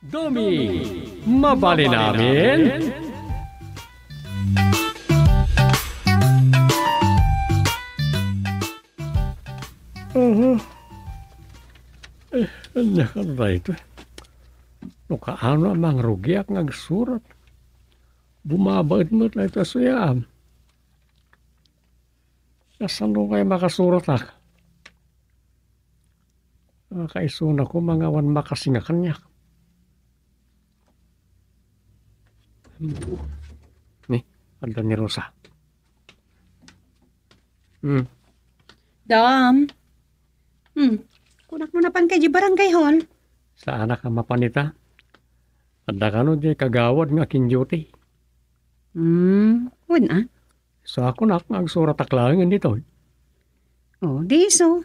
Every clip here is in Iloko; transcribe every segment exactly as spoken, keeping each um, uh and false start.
Domi, mabalin amin? Aha. Eh, ania kadi daytoy? No kaano a mangrugiak nga agsurat? Bumabaet met daytoy a suyaam. Kasano ngay makasuratak? Ah, kaisuna koma nga awan makasinga kaniak. Ni, adda ni Rosa. Hmm. Dam. Hmm. Kunak no napan ka di barangay hall? Saanak a mapan ita. Adda kano di kagawad nga kin-duty. Hmm. Wen a? Sa kunak nga agsuratak laeng ditoy. Oh, di isu.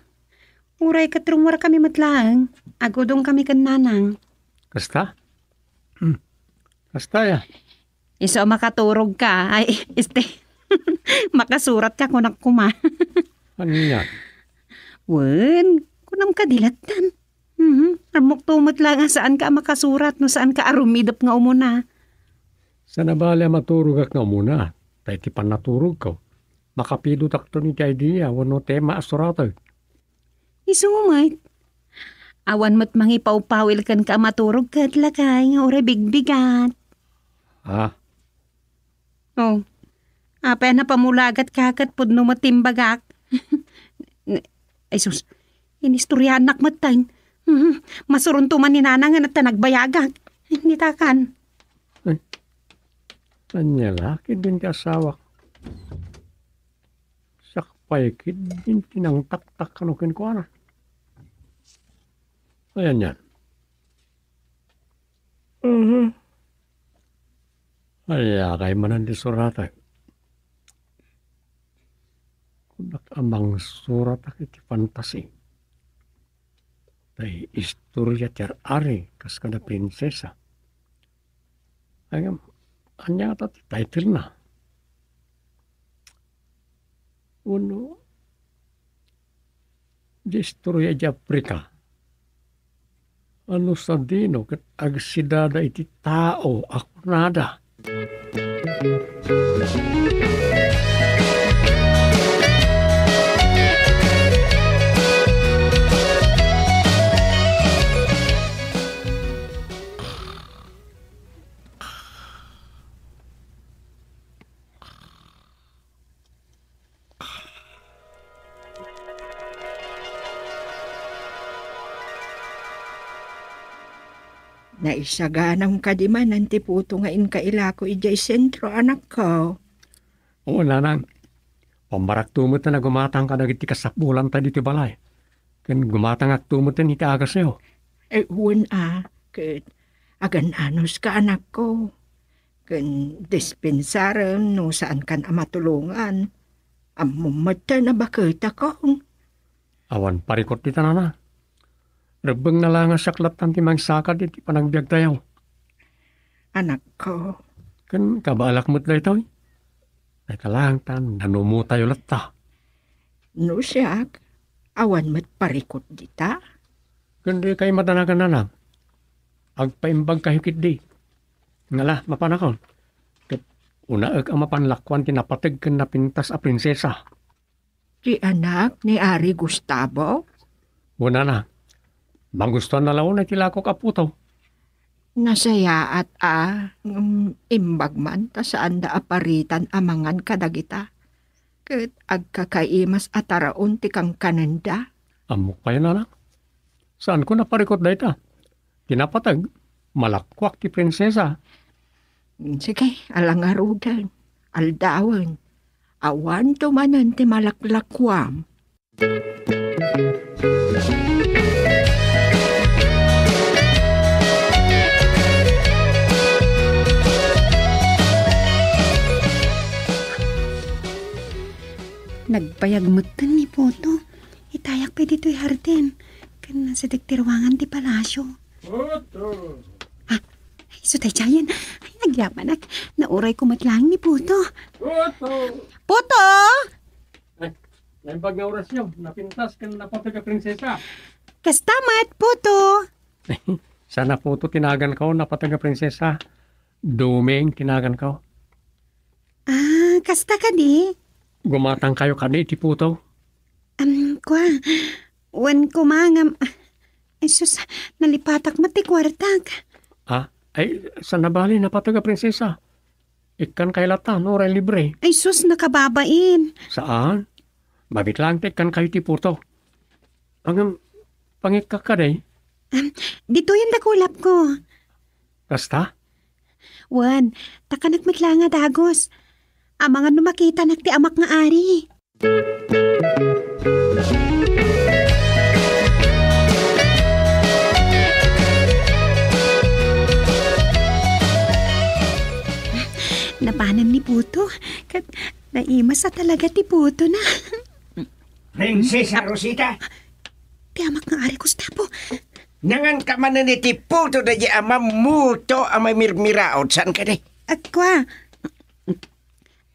Uray ket rummuar kami met laeng. Agudong kami ken nanang. Kasta? Hmm. Kasta ya. Isu a makaturog ka. Ay, este. Makasurat ka kunak koma. Ania? Wen, kunam ka di lattan. Mhm. Ammok to met laeng a saan ka a makasurat no saan ka a rumidep nga umuna. Saan a bale a maturogak nga umuna, ta iti pannaturogko, makapidotakton iti idea wenno tema a suratek. Isu met. Awan met mangipawpawil kenka a maturog ket lakay nga uray bigbigat. Ah. Oh. Apay a napamulagat ka ket pudno met ti imbagak? Ay sus, inistoryanak metten. Mhm. Masuronto man ni nanang nga ta nagbayagak. Nitakan. Ay. Ania la, ket din ti asawak. Siak pay ket din ti nangtaktak kano kenkuana. Ayan yan. Mhm. Ania kay manen ti suratek? Kunak a mangsuratak iti fantasy. Tay istorya ti ar-ari kas kada prinsesa. Ay, ngem, ania ngata ti title na? Wenno, di istorya di Africa. Ano sadino ket agsidada iti tao a kunada? Naisaganam kadi manen ti puto nga inka ilako idiay sentro, anakko? Oo, nanang. Pammarakto met a gumatang kadagiti kasapulanta ditoy balay. Ken gumatangakto met iti agasyo. Eh, wen a, ket agan-anos ka, anakko. Ken dispensarem no saankan a matulongan. Ammom met ta nabaketakon. Awan parikut dita, nana. Rebbengna la nga siak lattan ti mangsakad iti panagbiagtayo. Anakko. Ken kabaelak met daytoy. Dayta laeng ta nanumotayo latta. No siak, awan met parikut dita. Ken di kay madanagan, nana. Agpaimbagkayo ketdi. Ngala, mapanakon. Ket unaek a mapan lakuan ti napateg ken napintas a prinsesa. Ti anak ni Ari Gustavo? Wen, nana. Magustuanna la unay ti lakok a puto. Nasayaat a, ngem imbag man ta saanda a paritan a mangan kadagita. Ket agkakaimas a taraon ti kankanenda. Ammok pay, nana. Saanko naparikut dayta. Ti napateg, malakkuak ti prinsesa. Sige, ala ngaruden. Aldawen. Awanto manen ti malaklakkuam. Nagbayag metten ni Puto. Itayak pay ditoy hardin. Ken nasideg ti ruangan ti palasyo. Puto! Ah, isu tay Giant. Ay, agyamanak. Naurayko met laeng ni Puto. Puto! Puto! Ay, naimbag nga orasyo. Napintas ken napateg a prinsesa. Kasta met, Puto. Saan a puto ti naganko, napateg a prinsesa. Duming ti naganko. Ah, kasta kadi? Gumatangkayo kadi iti puto? Am, kua. Wen koma ngem, ay sus, nalipatak met ti kuartak. Ah, ay, saan a bale, napateg a prinsesa. Ikkankayo latta, no, uray libre. Ay sus, nakababain. Saan? Mabiit laeng ta ikkankayo ti puto. Ngem, pangikkak kadi? Am, ditoyen da kulapko. Kasta? Wen, ta kanak met laeng a dagus. Amangan no makitanak ti amak nga ari. Napanen ni puto. Ket naimas a talaga ti putona. Prinsesa Rosita, ti amak nga ari, Gustavo. Nanganka manen iti puto daydi a mammuto a mamirmiraot, saan kadi? Agkua.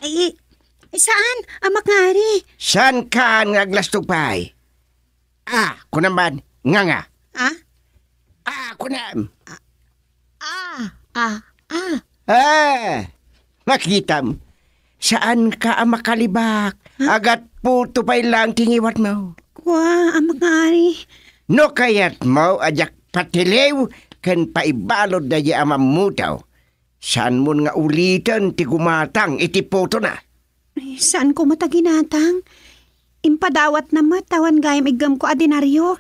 Ay, ay, saan, amak nga ari? Saankan nga aglastog pay? Ah, kunam man, nganga. Ah? Ah, kunam. Ah, ah, ah. Ah, makitam. Saanka a makalibak. Huh? Agatputo pay laeng ti ngiwatmo. Kua, amak nga ari. No kayatmo a diak patiliw ken paibalud daydi a mammuto, saanmon nga uliten ti gumatang iti putona. Ay, saan koma ta ginatang? Impadawatna met awan gayam iggemko a denariok.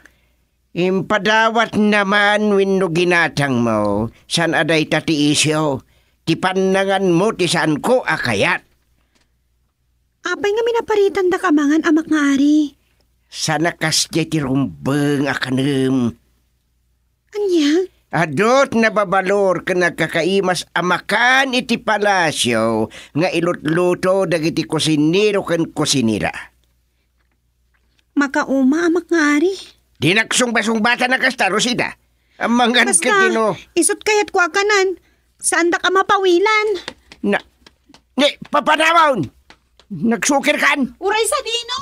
Impadawatna man wenno ginatangmo, saan a dayta ti isyu. Ti pannanganmo ti saanko a kayat. Apay ngamin a paritandak a mangan, amak nga ari? Saan a kasdiay ti rumbeng a kanem. Ania? Adu ti nababalor ken nagkakaimas a makan iti palasio nga ilutluto dagiti kusinero ken kusinera. Makauma, amak nga ari. Dinak sungbat-sungbatan a kasta, Rosita. Amangan ket ino. Basta, isut kayatko a kanen. Saandak a mapawilan. Na, ni, papadawon! Nagsukirkan! Uray sadino!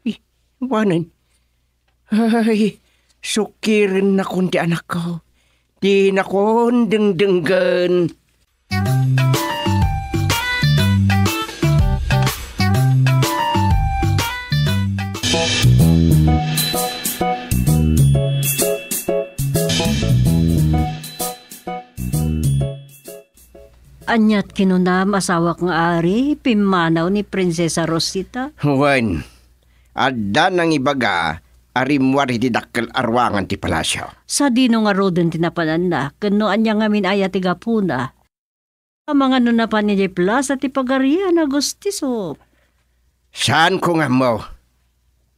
Eh, wanen. Ay, sukirennakon ti anakko. Dinakon dengdenggen. Aniat kinunam, asawak nga ari, pimmanaw ni Prinsesa Rosita? Wen, adda nangibaga a rimmuar iti dakkel a ruangan ti palasio. Sadino ngaruden ti napananna, ken no ania ngamin aya ti gapuna? Amangan no napan idiay plasa ti pagarian a gustisop. Saanko nga ammo.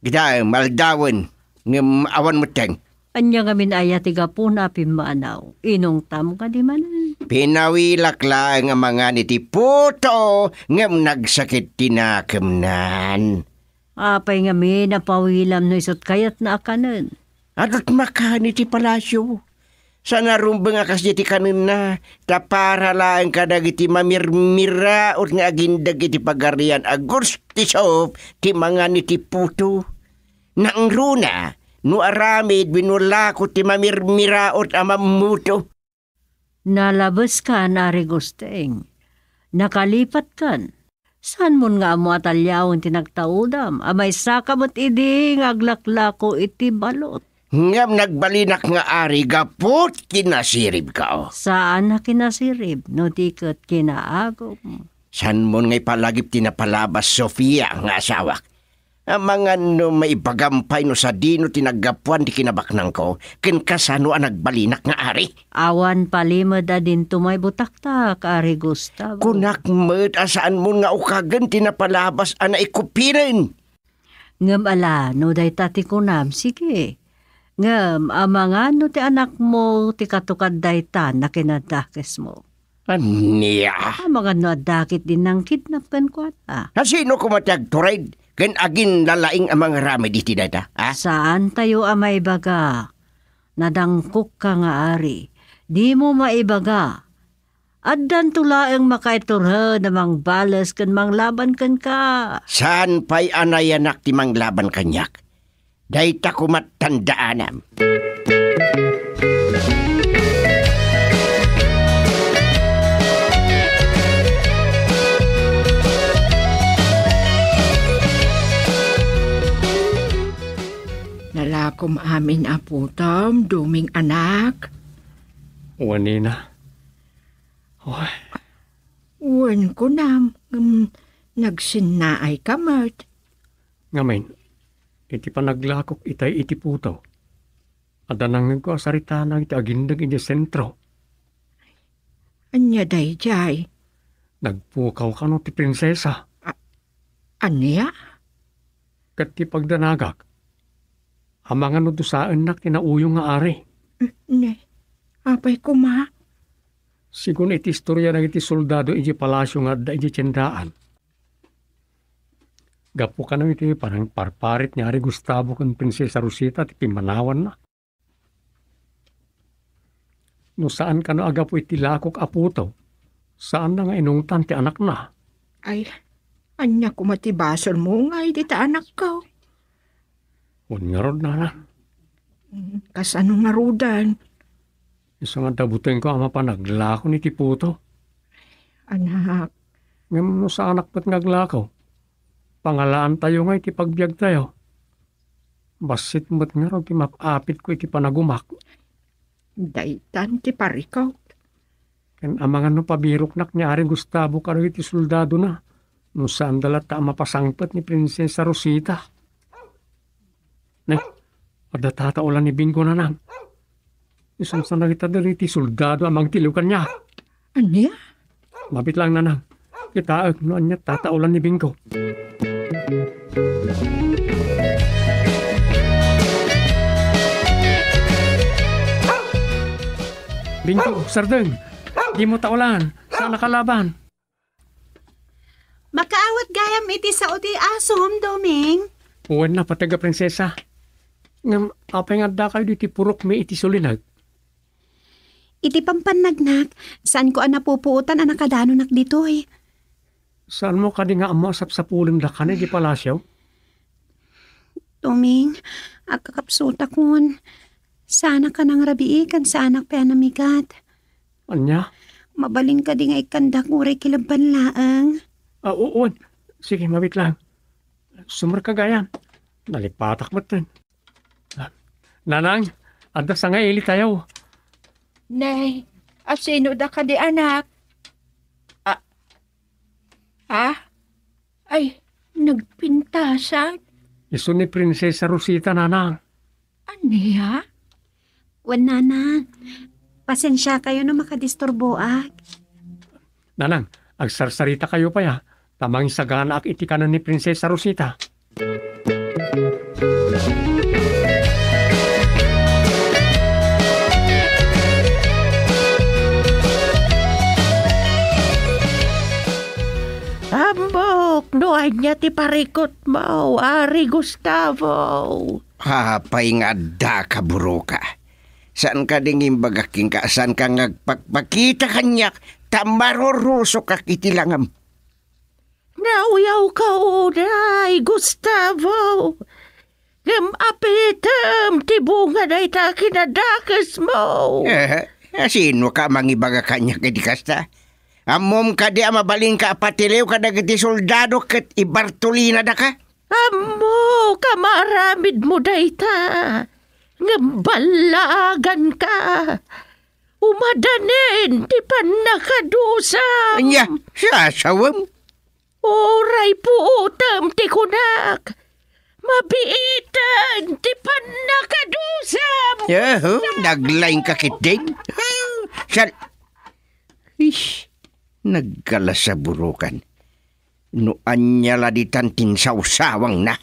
Dita, maldawen, ngem awan metten. Ania ngamin aya ti gapuna a pimmanaw? Inungtam kadi manen? Pinawilak laeng a mangan iti puto, ngem nagsakit ti nakemnan. Apay ngamin a pawilam no isut kayatna a kanen? Adut makan iti palasio. Saan a rumbeng a kasdi ti kanenna, ta para laeng kadagiti mamirmiraot nga agindeg iti pagarian a gustisop ti mangan iti puto. Nangruna, no aramid wenno lako ti mamirmiraot a mammuto. Nalabeskan, Ari Gusteng. Nakalipatkan. Saanmon nga ammo a taliawen ti nagtaudam, a maysaka met idi nga aglaklako iti balot. Ngem nagbalinak nga ari gapu ti kinasiribko. Saan a kinasirib, no di ket kinaagum. Saanmon nga ipalagip ti napalabas, Sofia, nga asawak. Amangan no maibagam pay no sadino ti naggapuan ti kinabaknangko, ken kasano a nagbalinak nga ari. Awan palimed a dinto maibutaktak, Ari Gustavo. Kunak met a saanmon nga ukagen ti napalabas a naikupiren. Ngem ala, no dayta ti kunam, sige. Ngem amangan no ti anakmo ti katukad dayta a kinadakesmo. Ania? Amangan no adda ket di nangkidnap kenkuana. A, sino koma ti agtured ken aginlalaing a mangaramid iti dayta, a? Saantayo a maibaga. Nadangkokka nga ari. Dimo maibaga. Addanto laeng makaiturhon a mangbales ken manglaban kenka. Saan pay a nayanak ti manglaban kaniak? Dayta koma tandaanam. Nalakom amin a putom, Doming anak. Wen, Nina. Oy. Wen, kunam, ngem nagsinnaay ka met. Ngamin, iti panaglakok itay iti puto, adda nangngegko a saritana iti agindeg idiay sentro. Ania daydiay? Nagpukaw kano ti prinsesa. A-, ania? Ket ti pagdanagak, amangan no dusaennak ti nauyong nga ari. Ne, apay koma? Sigun iti istorya dagiti soldado idiay palasio nga adda idiay tiendaan, gapu kano iti panangparparit ni Ari Gustavo ken Prinsesa Rosita ti pimmanawanna. No saan kano a gapu iti lakok a puto, saanna nga inungtan ti anakna. Ay, ania koma ti basolmo ngay dita anakko? Wen ngarud, nana. Mm, kasano ngaruden? Isu nga adda butengko a mapan aglako iti puto. Anak. Ngem no saanak met nga aglako, pangalaantayo ngay ti pagbiagtayo. Bassit met ngarud ti map-apitko iti panagumak. Daytan ti parikut. Ken amangan no pabiroknak ni Ari Gustavo kadagiti soldadona, no saanda latta a mapasangpet ni Prinsesa Rosita. Ne, adda tataolan ni Bingo, nanang. Isu sa dagita dagiti soldado a mangtiliw kaniak. Ania? Mabit lang, nanang. Kitaek no ania tataolan ni Bingo. Bingo, Sardeng, dimo taolan. Saan a kalaban? Makaawat gayam iti sao ti asom, Doming? Wen, napateg a prinsesa. Ngem apay nga addakayo ditoy purokmi iti sulinag? Iti pampannagnak, saanko a napupuotan a nakadanonak ditoy. Saanmo kadi nga ammo a sapsapulendaka iti palasio? Doming, agkakapsutakon. Saanak a nangrabii ken saanak pay a namigat. Ania? Mabalin kadi nga ikkandak uray kilabban laeng? Ah, u-, wen. Sige, mabit lang. Sumerka gayam. Nalipatak metten. Nanang, adda sangailitayo. Nay, asino da kadi, anak? Ah, ah? Ay, nagpintasan? Isu ni Prinsesa Rosita, nanang. Ania? Wen, nanang. Pasensiakayo no makadisturboak. Nanang, agsarsaritakayo pay, a, ta mangisaganaak iti kanen ni Prinsesa Rosita. Ammok no ania ti parikutmo, Ari Gustavo. Apay nga addaka, buroka? Saan kadi nga imbagak kenka a saanka nga agpakpakita kaniak ta marurusokak iti langam? Nauyawka unay, Gustavo. Ngem apitem ti bunga dayta kinadakesmo. Eh, asinoka a mangibaga kaniak iti kasta? Ammom kadi a mabalinka a patiliw kadagiti soldado ket ibartolinadaka? Ammok a maaramidmo dayta, ngem ballaaganka. Umadanen ti pannakadusam. Ania, sasawem? Uray puotem ti kunak, mabiiten ti pannakadusam. Yahu, naglaingka ketdin. Sal-, ish, nagkalasaburukan. No ania la ditan ti insawsawangna.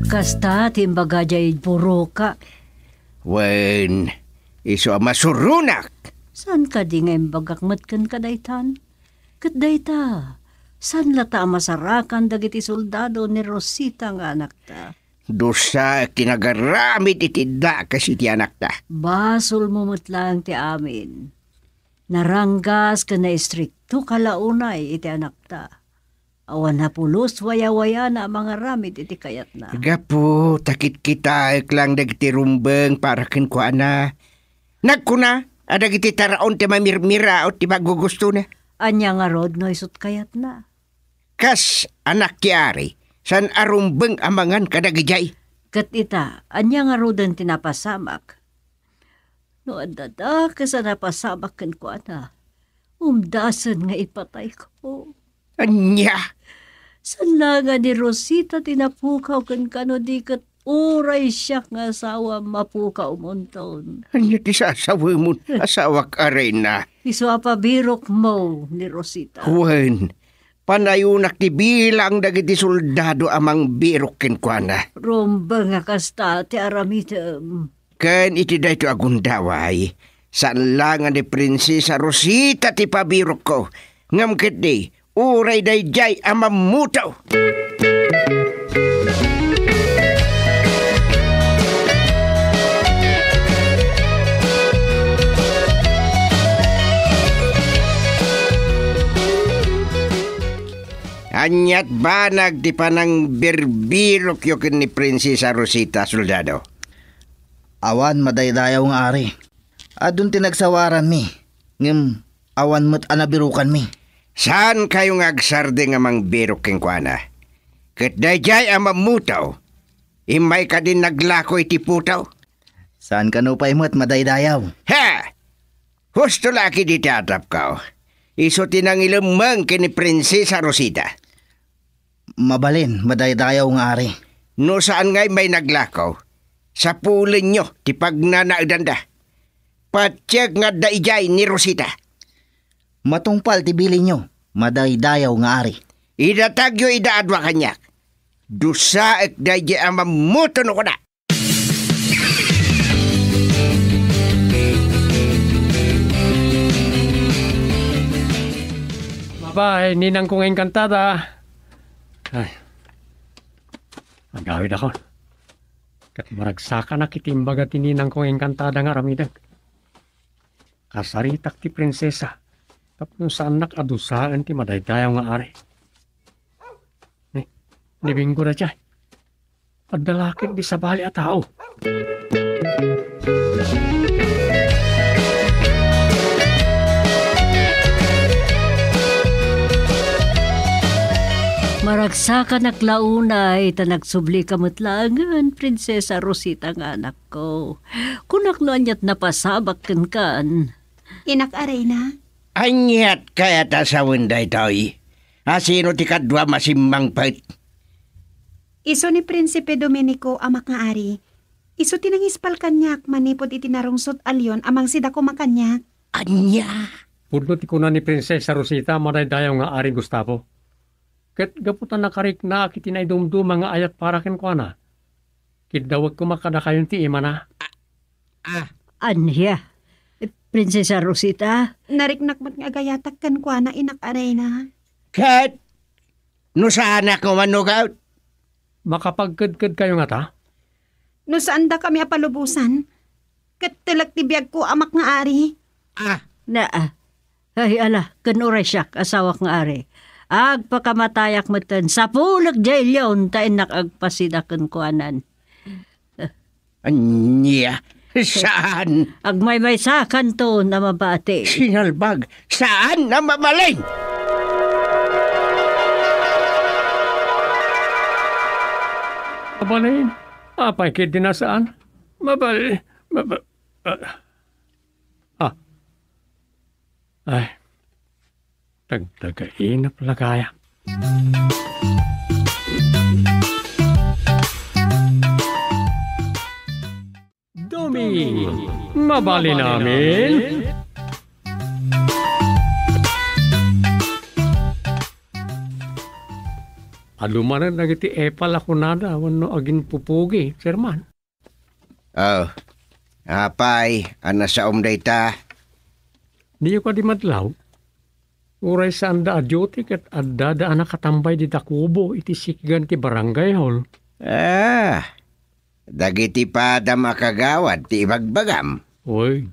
Kasta ti imbaga diay buroka. Wen, isu a masuronak. Saan kadi nga imbagak met kenka daytan? Ket dayta, saan latta a masarakan dagiti soldado ni Rosita nga anakta? Dusa ti nagaramid iti dakes iti anakta. Basolmo met laeng ti amin. Naranggas ken naistrikto ka la unay iti anakta. Awan a pulos wayawayana a mangaramid iti kayatna. Gapu ta kitkitaek laeng dagiti rumbeng para kenkuana. Nagkuna a dagiti taraon ti mamirmiraot ti paggugusto na. Ania ngarud no isut kayatna? Kas anak ti ari, saan a rumbeng a mangan kadagidiay. Ket ita, ania ngaruden ti napasamak? No adda dakes a napasamak kenkuana, umdasen nga ipatayko. Ania? Saan la nga ni Rosita ti napukaw kenka no di ket uray siak nga asawam mapukawmonton. Ania ti sasawemon, asawak a reyna? Isu a pabirokmo ni Rosita. Wen, panayonak ti bilang dagiti soldado a mangbirok kenkuana. Rumbeng a kasta ti aramidem. Ken iti daytoy a gundaway, saan la nga ni Prinsesa Rosita ti pabirokko, ngem ketdi, uray daydiay a mammuto. Aniat banag ti panangbirbirokyo ken ni Prinsesa Rosita, soldado? Awan, madaydayaw nga ari. Adun ti nagsawaranmi, ngem awan met a nabirukanmi. Saan kayo nga agsardeng a mangbirok kenkuana? Ket daydiay a mammuto, immay kadin naglako iti puto? Saan kano pay met, madaydayaw? Ha! Husto la a kidi ti atapko. Isu ti nangilemmeng ken ni Prinsesa Rosita. Mabalin, madaydayaw nga ari. No saan nga immay naglako, sapulenyo ti pagnanaedanda. Patiek nga adda idiay ni Rosita. Matungpal ti bilinyo, madaydayaw nga ari. Idatagyo ida a dua kaniak. Dusaek daydiay a mammuto no kuna. Bye-bye, ninangko nga engkantada. Ay. Agawid ako. Ket maragsakanak iti imbaga ti ninangko nga engkantada nga aramidek. Kasaritak ti prinsesa, tapno saannak a dusaen ti madaydayaw nga ari. Ni, ni Bingo daydiay. Adda la ketdi sabali a tao. Maragsakanak la unay ta nagsublika met laengen, Prinsesa Rosita nga anakko. Kunak no aniat napasamak kenkan. Inak a reyna? Aniat kayat a sawen daytoy? A sino ti kaduam a simmangpet? Isu ni Prinsipe Domenico, amak nga ari. Isu ti nangispal kaniak manipud iti narungsot a leon a mangsidakuma kaniak. Ania? Pudno ti kuna ni Prinsesa Rosita, madaydayaw nga Ari Gustavo. Ket gapu ta nakariknaak iti naidumduma nga ayat para kenkuana, kiddawek koma kadakayon ti imana. Ah. Ania? Prinsesa Rosita? Nariknak met nga agayatak kenkuana, inak a reyna. Ket no saanak nga umannugaw? Makapagkedkedkayo ngata? No saandakami a palubosan, ket telek ti biagko, amak nga ari. Ah. Na, ah. Ay, ala, ken uray siak, asawak nga ari. Agpakamatayak metten, sapulek diay leon ta innak agpasida kenkuanan. Ania? Saan? Agmaymaysakanton a mabati. Sinalbag, saan a mabalin? Mabalin? Apay ketdi a saan? Mabal-, mabal-, ah, ah. Ay, tagtagainep la gayam. Doming, mabalin amin? Adu manen dagiti epal a kunada wenno aginpupugi, Sir Man? Oh, apay, a nasaom dayta? Diyo kadi madlaw? Uray saanda a duty ket addada a nakatambay dita kubo iti sikigan ti barangay hall. Ah, dagiti padam a kagawad ti ibagbagam. Uy,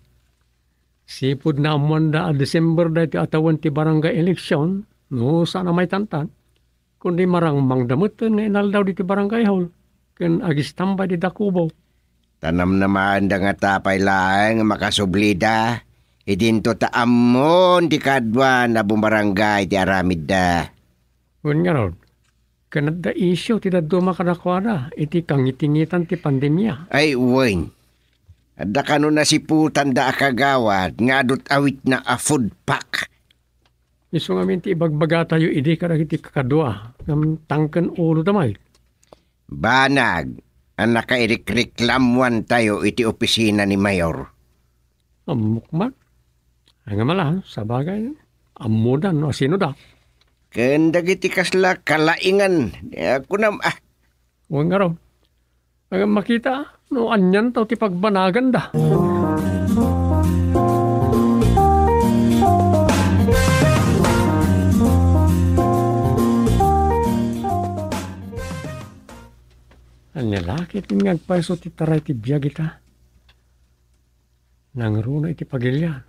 sipud naammoanda a December daytoy a tawen ti barangay election, no saan a maitantan, kundi marangmangda metten nga inaldaw ditoy barangay hall ken agistambay di dakubo. Ta namnamaenda ngata pay laeng a makasublida, idinto ta ammon ti kaaduan a bumarangay ti aramidda. Wen ngarud, ken adda isyu ti dadduma kadakuada iti kangitingitan ti pandemia. Ay, wen. Adda kano nasiputanda a kagawad nga adu ti awitna a food pack. Isu ngamin ti ibagbagatayo idi kadagiti kakadua, ngem tangken uloda met. Banag a nakairikreklamuantayo iti opisina ni Mayor. Ammok man. Ay nga mala, sabagay, ammodan no asino da. Ken dagiti kasla kalaingan, eh, kunam, ah. Wen ngarud. Ay makita, no anian taw ti pagbanaganda. Ania la ketdin nga agpayso ti taray ti biag ita? Nangruna iti pagilian.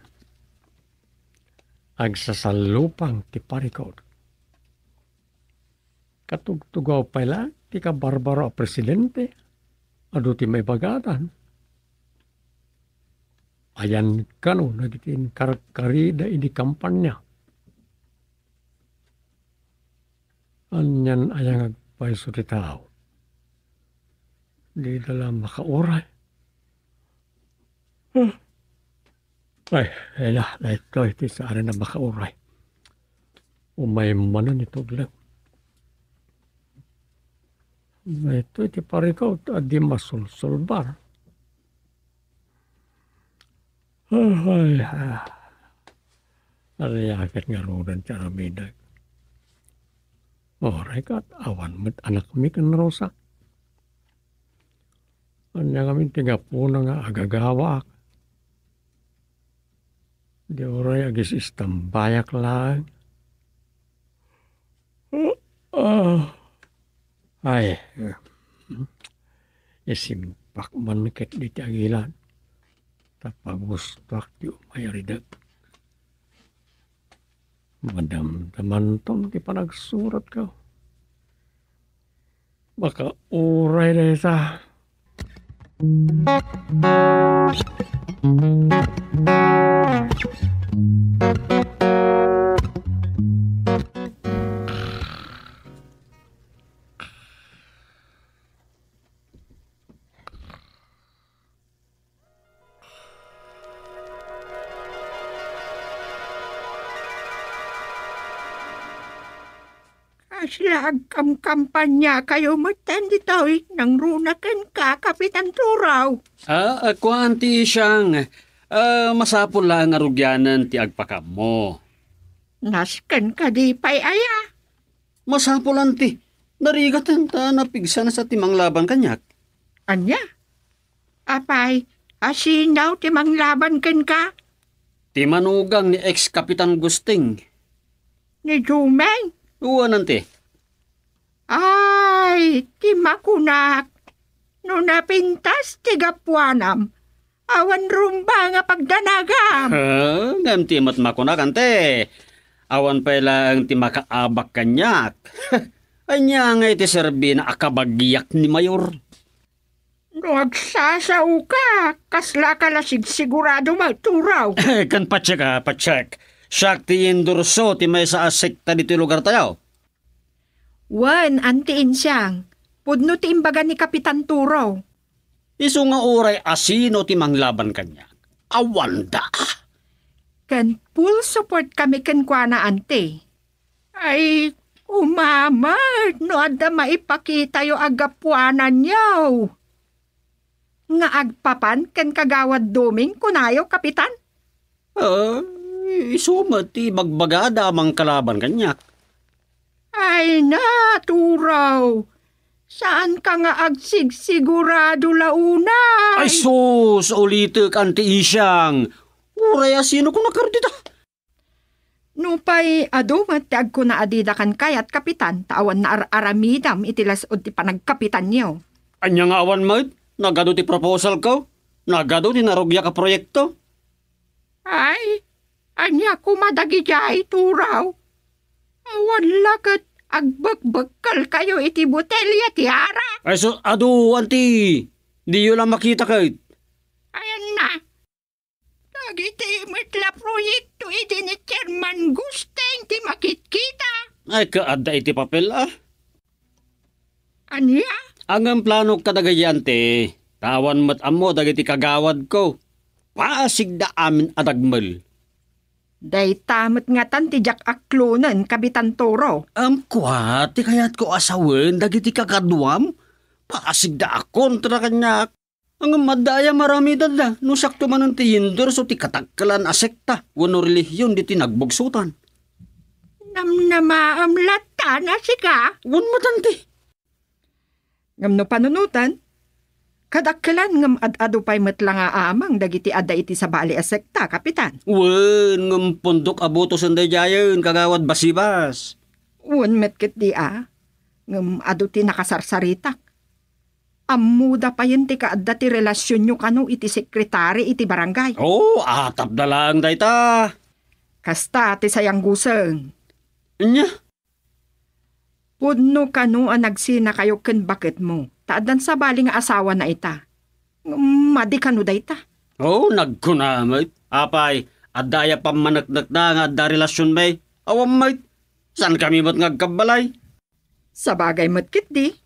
Agsasallupang ti parikut. Katugtugaw pay la ti kabarbaro a presidente, adu ti maibagadan. Ayan kano dagiti inkarkarida idi kampanya. Anian aya nga agpayso ti tao? Dida la makauray. Huh. Ay, ay na, daytoy ti saan a makauray. Umay manen iti ublem. Daytoy ti parikut a di masulsulbar. Ay, ah. Ariaket ngaruden ti aramidek. Uray ket awan met anakmi ken Rosa. Ania ngamin ti gapuna nga agagawaak? Di uray agis-istambayak laeng. Ah. Ay, isimpak man ket diti agilad, ta pagustoak ti umay aridek. Madamdamanton ti panagsuratko. Makauray dayta. Kasla agkamkampanyakayo metten ditoy, nangruna kenka, Kapitan Turaw? Ah, ah, kuan ti Isiang. Ah, masapul laeng a rugianen ti agpakaammo. Nasken kadi pay aya? Masapul, anti. Narigaten ta napigsa na sa ti manglaban kaniak. Ania? Apay, asino ti manglaban kenka? Ti manugang ni ex-Kapitan Gusting. Ni Jumeng? Wen, anti. Ay, ti makunak, no napintas ti gapuanam, awan rumba nga pagdanagam. Ah, ngem ti met makunak, anti. Awan pay laeng ti makaabak kaniak. Ania ngay ti serbina a kabagiak ni Mayor? No agsasaoka, kaslaka la sigsigurado, Mayor Turaw. Ken patiek, ah, patiek. Siak ti indorso ti maysa a sekta ditoy lugartayo. Wen, Anti Insiang, pudno ti imbaga ni Kapitan Turaw. Isu nga uray asino ti manglaban kaniak, awanda. Ken full support kami kenkuana, Anti. Ay, umamet no adda maipakitayo a gapuananyo. Nga agpapan ken Kagawad Doming, kunayo, Kapitan? Ay, isu met ti ibagbagada a mangkalaban kaniak. Ay, Mayor Turaw, saanka nga agsigsigurado la unay? Ay, sus, ulitek, Anti Insiang. Uray asino kunaka dita? Nupay adu met ti agkuna a dida kan kayat, Kapitan, ta awan naar-aramidam iti las-ud ti panagkapitanyo. Ania nga awan met? Nagadu ti proposalko? Nagadu ti narugiak a proyekto? Ay, ania koma dagidiay, Turaw? Awan la ket agbekbekkelkayo iti botelia ti arak? Ay, so, adu, anti. Diyo la makita ket. Ayanna. Dagiti met la proyekto idi ni Chairman Gusteng ti makitkita. Ay, kaadda iti papel, ah. Ania? Ngem planok kadagiti anti, ta awan met ammo dagiti kagawadko. Pasigda amin a dagmel. Dayta met ngatan ti diak aklonen, Kapitan Turo. Am, kua, ti kayatko a sawen dagiti kakaduam? Pasigda a kontra kaniak. Ngem adda aya maramidanda no siakto manen ti yendorso ti katakkelan a sekta wenno relihion diti nagbugsotan? Namnamaem latta a sika? Wen met, anti. Ngem no panunoten, kadakkelan ngem ad-adu pay met la nga amang dagiti adda iti sabali a sekta, Kapitan. Wen, ngem pundok a botosen daydiayen, Kagawad Basibas. Wen met ketdi a, ngem adu ti nakasarsaritak. Ammoda payen ti kaadda ti relasionyo kano iti sekretari iti barangay. Oh, atapda laeng dayta. Kasta ti sayangguseng. Ania? Pudno kano a nagsinakayo ken baketmo, ta addan sabali nga asawana ita. Ngem madi kano dayta? Oh, nagkuna met. Apay, adda aya pammaneknekna nga adda relasionmi? Awan met. Saankami met nga agkabbalay? Sabagay met ketdi.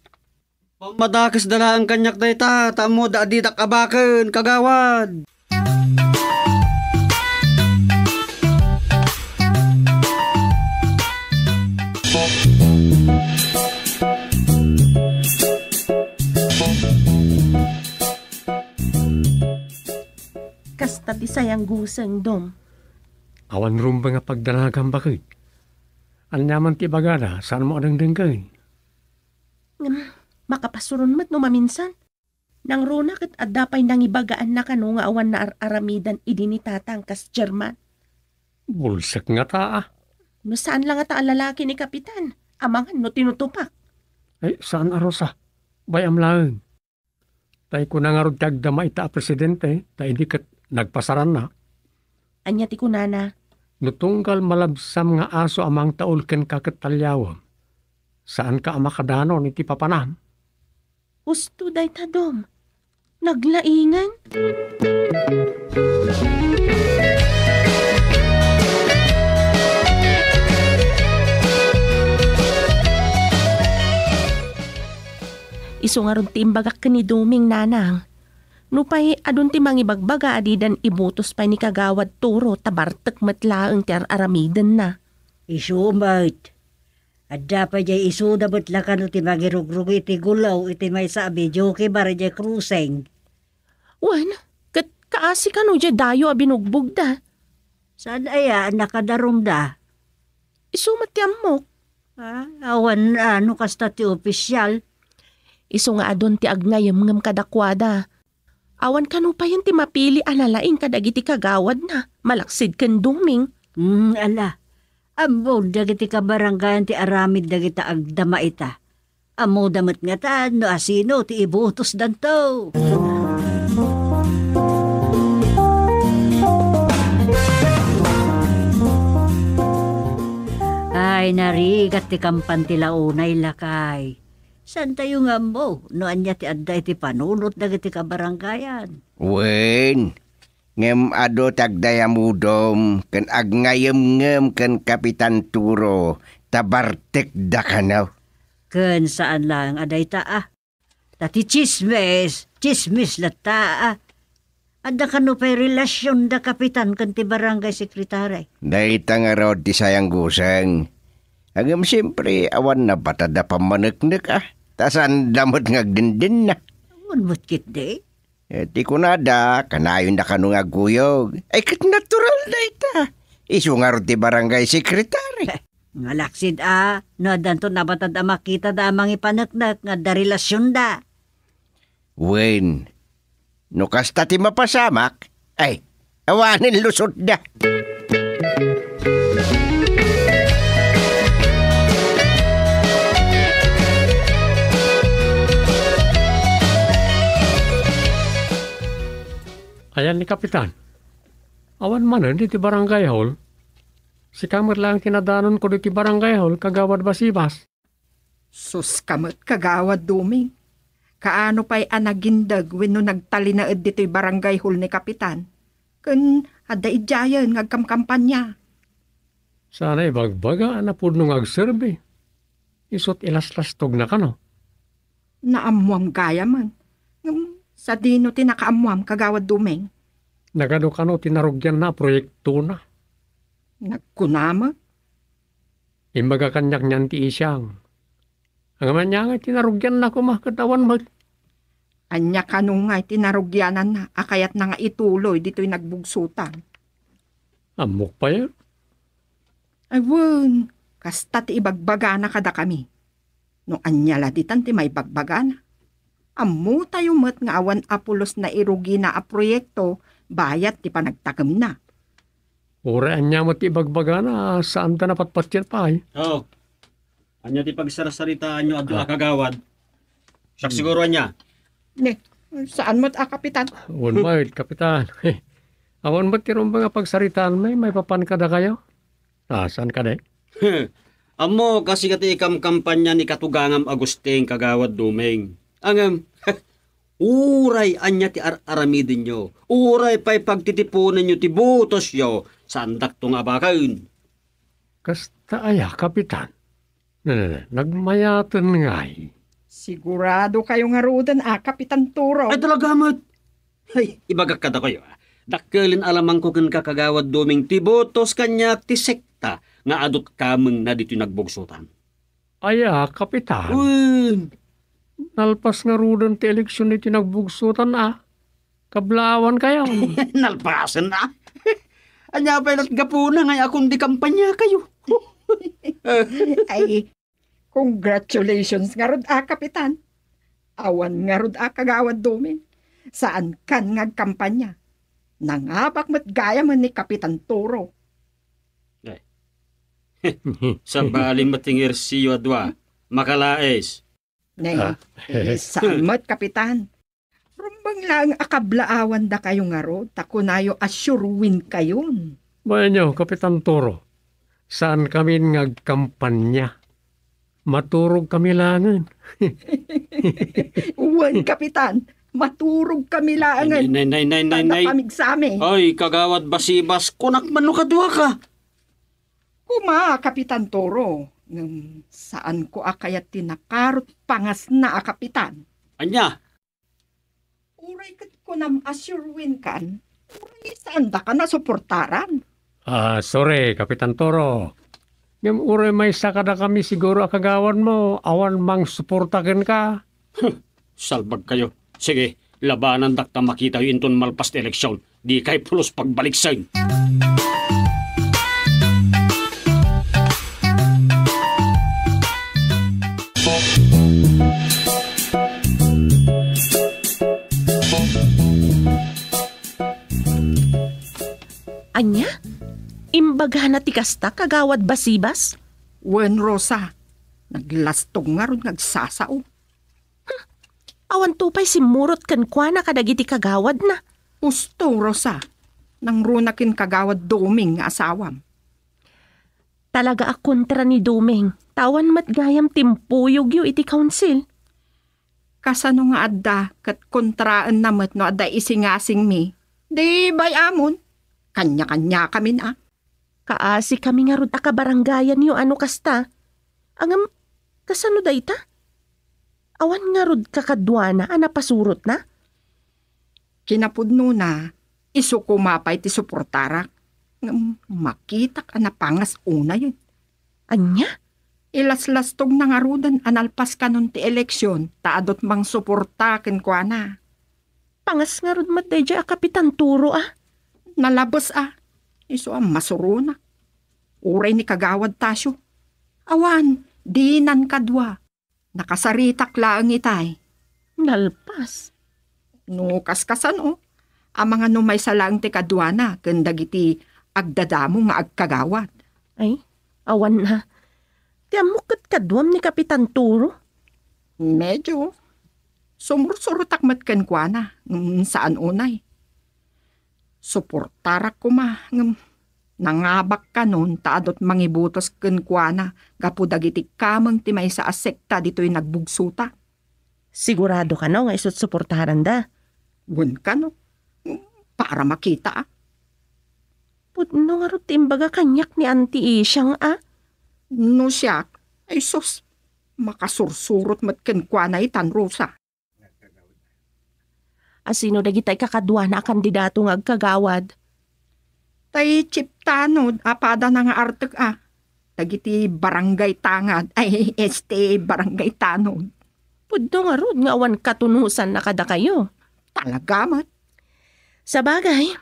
Pammadakesda laeng kaniak dayta, ta ammoda a didak abaken, kagawad. Kasta ti sayangguseng, Dom. Awan rumbeng a pagdanagam, baket. Ania man ti ibagada, saanmo a dengdenggen? Ngem, makapasuron met no maminsan. Nangruna ket adda pay nangibagaanna kano nga awan naar-aramidan idi ni Tatang kas German. Bulsek ngata, a. No saan la ngata a lalaki ni Kapitan, amangan no tinutupak. Ay, saan a Rosa. Bay-am laeng. Tay kuna ngarud ti agdama ita a presidente, ta idi ket nagpasaranna. Ania ti kunana? No tunggal malabsam nga aso a mangtaul kenka ket taliawem, saanka a makadanon iti papanam. Husto dayta, Dom. Naglaingen. Isu ngarud ti imbagak ken ni Doming, nanang. Nupay adun ti mangibagbaga a didan ibutos pay ni Kagawad Turo ta bartek met laeng ti ar-aramidenna. Isu met. Adda pay diay isuda met la kano ti mangirugrugi iti gulaw iti maysa a videoke bar idiay crossing. Wen, ket kaasi kano diay dayo a binugbogda. Saan aya a nakadarumda? Isu met ti ammok. Ah, awan a no kasta ti opisial. Isu nga adun ti agngaymngem kadakuada. Awan kano payen ti mapili a nalaing kadagiti kagawadna, malaksid ken Doming. Hmm, ala. Ammon dagiti kabarangayan ti aramid dagita agdama ita. Ammoda met ngatan no asino ti ibutosdanto. Ay, narigat ti kampan ti launay, lakay. Saantayo nga ammo no ania ti adda iti panunot dagiti kabarangayan? Wen, ngem adu ti agdayamudom ken agngaymngem ken Kapitan Turo ta bartekda kano. Ken saan laeng a dayta, a. Ta ti tsismis, tsismis latta, a. Adda kano pay relasionda, Kapitan, ken ti barangay sekretari? Dayta ngarud ti sayangguseng. Ngem siempre, awan nabatad a pammaneknek, a. Ta saanda met nga agdendennna. Awan met ketdi. Eh, ti kunada, kanayonda kano nga agkuyog. Ay, ket natural dayta. Isu ngarud ti barangay sekretari. Ngalaksid a, no addanto nabatad a makitada a mangipaneknek nga adda relasionda. Wen, no kasta ti mapasamak, ay, awanen lusotda. Ayan ni Kapitan. Awan manen ditoy barangay hall. Sika met laeng ti nadanonko ditoy barangay hall, Kagawad Basibas. Sus ka met, Kagawad Doming. Kaano pay a nagindeg wenno nagtalinaed ditoy barangay hall ni Kapitan? Ken adda idiayen nga agkamkampanya. Sana ibagbaga a napudno nga agserbi. Isu't ilaslastogna kano. Naammoam gayamen. Ngem sadino ti nakaammoam, Kagawad Doming? Nagadu kano ti narugianna a proyektona. Nagkuna met? Imbaga kaniak nian ti isang. Ngem ania ngay ti narugianna koma ket awan met? Ania kano ngay ti narugiananna a kayatna nga ituloy ditoy nagbugsotan? Ammok pay. Ay wen, kasta ti ibagbagana kadakami. No ania la ditan ti maibagbagana? Ammotayo met nga awan a pulos nairugina a proyekto bayat ti panagtakemna. Uray ania met ti ibagbagana, saanda napatpatien pay. Oh. Ania ti pagsarsaritaanyo adu a kagawad? Siak siguro ania? Ne, saan met a, Kapitan? Wen met, Kapitan. Awan met ti rumbeng a pagsaritaan, may maipapan kadakayo? Ah, saan kadi? Ammok a sika ti ikamkampanya ni katugangam Agustin, Kagawad Doming. Ngem, uray ania ti ar-aramidenyo, uray pay pagtitiponenyo ti botosyo, saandakto nga abaken. Kasta aya, Kapitan? Ne, ne, ne, nagmayaten ngay. Sigurado kayo ngaruden a, Kapitan Turo? Ay, talaga met. Ay, ibagak kadakayo, a. Dakkelen a lamangko kenka, Kagawad Doming, ti botos kaniak ti sekta nga adut kamengna ditoy nagbugsotan. Aya, Kapitan? Wen. Nalpas ngaruden ti eleksion iti nagbugsotan, a. Kablaawan kayo. Nalpasen, a. Ania pay lat gapuna nga akundikampanyayo? Ay, congratulations ngarud a, Kapitan. Awan ngarud a, Kagawad Doming. Saan kan nga agkampanya. Nangabak met gayamen ni Kapitan Turo. Ay. Sabali met ti ngersiyo a dua. Makalaes. Ne, ah, eh, saan met, Kapitan? Rumbeng laeng a kablaawan dakayo ngarud, ta kunayo a sure win kayon. Bayanyo, Kapitan Toro, saan kamin nga agkampanya. Maturog kami laengen. Wen, Kapitan, maturog kami laengen. Nay, nay, nay, nay, nay, nay. Tanda pamigsami. Ay, Kagawad Basibas, kunak man no kaduaka. Kuma, Kapitan Toro, ngem saanko a kayat ti nakarot pangasna a kapitan. Ania? Uray ket kunam a sure win kan, uray saandaka a suportaran. Ah, sorry, Kapitan Toro. Ngem uray maysa kadakami siguro a kagawadmo, awan mangsuporta kenka. Huh, salbag kayo. Sige, labanandak ta makitayo inton malpas ti eleksion. Dikay pulos pagbaliksen. Ania? Imbagana ti kasta, Kagawad Basibas? Wen, Rosa. Naglastog ngarud nga agsasao. Hmm. Awanto pay simmurot kenkuana kadagiti kagawadna. Usto, Rosa. Nangruna ken Kagawad Doming nga asawam. Talaga a kontra ni Doming. Ta awan met gayam ti impuyogyo iti kaunsil. Kasano nga adda ket kontraenna met no adda isingasingmi? Di bay-amon. Kanya-kanyakamin a. Kaasikami ngarud a kabarangayanyo a no kasta. Ngem, kasano dayta? Awan ngarud kakaduana a napasurotna? Kinapudnona, isu koma pay ti suportarak. Ngem makitak a napangas unayen. Ania? Ilaslastogna ngaruden a nalpas kanon ti eleksion ta adut mangsuporta kenkuana. Pangas ngarud met daydiay a Kapitan Turo a. Nalabes a. Isu a masuronak. Uray ni Kagawad Tasio. Awan, dinan kadua. Nakasaritak laeng itay. Nalpas. No kaskasano, amangan no maysa laeng ti kaduana ken dagiti agdadamo nga agkagawad. Ay, awan a. Ti ammok ket kaduam ni Kapitan Turo. Medyo. Sumursurotak met kenkuana, ngem saan unay. Suportarak koma, ngem nangabak kanon ta adu't mangibutos kenkuana gapu dagiti kameng ti maysa a sekta ditoy nagbugsotan. Sigurado kano nga isut suportaranda? Wen kano, para makita, a. Pudno ngarud ti imbaga kaniak ni Auntie Ishang, a. No siak, ay sus, makasursurot met kenkuana itan, Rosa. A sino dagitay kakaduana a kandidato nga agkagawad? Tay Chief Tanod a padana nga artek, a. Dagiti Barangay Tangad, ay, este, Barangay Tanod. Pudno ngarud nga awan katunosanna kadakayo. Talaga met. Sabagay,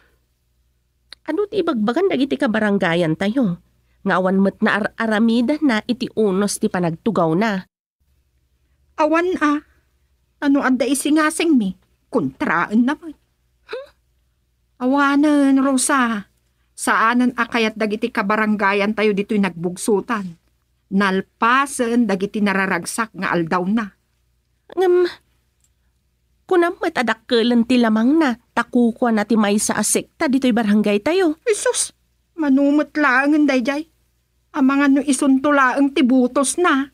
adu ti ibagbagan dagiti kabarangayantayo nga awan met naar-aramidanna iti unos ti panagtugawna? Awan a. Ano adda isingasingmi? Kontraenna met. Hmm? Awanen, Rosa. Saanen a kayat dagiti kabarangayantayo ditoy nagbugsotan. Nalpasen dagiti nararagsak nga aldawna. Ngem, kunam met a dakkelen ti lamangna ta kukuana ti maysa a sekta ditoy barangaytayo. Jesus! Mano met laengen daydiay. Amangan no isunto laeng ti butosna.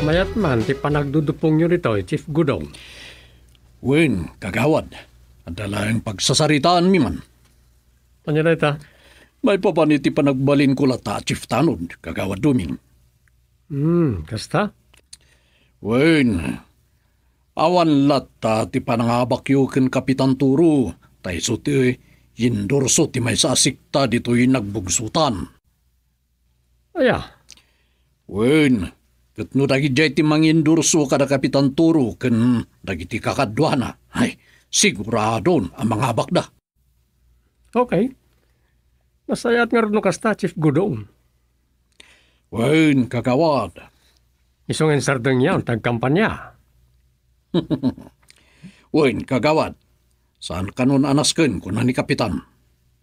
Mayat man ti panagdudupongyo ditoy, Chief Gudong. Wen, kagawad, adda laeng pagsasaritaanmi man. Ania dayta? Maipapan iti panagbalinko latta a Chief Tanod, Kagawad Doming. Hmm, kasta? Wen, awan latta ti panangabakyo ken Kapitan Turo, ta isu ti yendorso ti maysa a sekta ditoy nagbugsotan. Aya? Wen, ket no dagidiay ti mangendorso kada Kapitan Turo ken dagiti kakaduana, ay, siguradon a mangabakda. Okay. Nasayaat ngarud no kasta, Chief Gudong. Wen, kagawad. Isu nga insardengyo ti agkampanya. Wen, kagawad. Saan kanon a nasken, kuna ni Kapitan.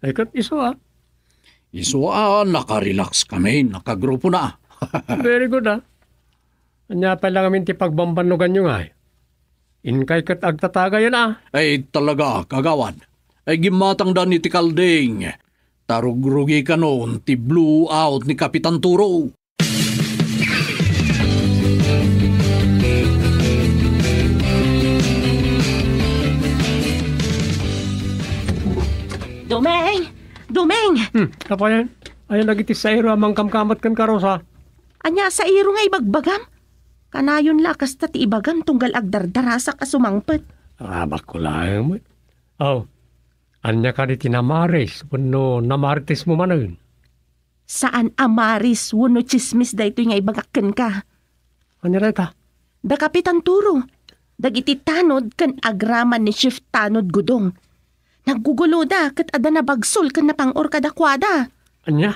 Ay, ket isu a. Isu a, nakarelax kami, nakagrupona. Very good, a. Ania pay la ngamin ti pagbambannoganyo ngay? Inkay ket agtatagayen a. Ay, talaga, kagawad. Ay, gimmatangdan iti kalding. Ta rugrugi kanon ti blowout ni Kapitan Turo. Domeng! Domeng! Hmm, apay? Ayan dagiti sairo a mangkamkamat kenka, Rosa. Ania a sairo nga ibagbagam? Kanayon la a kasta ti ibagam tunggal agdardarasak a sumangpet. Arabak ko laeng met. Aw, ania kadi ti namaris wenno namarites mo manen? Saan a maris wenno tsismis daytoy nga ibagak kenka. Ania dayta? Da Kapitan Turo, dagiti tanod ken agraman ni Chief Tanod Gudong. Nagguguloda ket adda nabagsol ken napang-or kadakuada. Ania?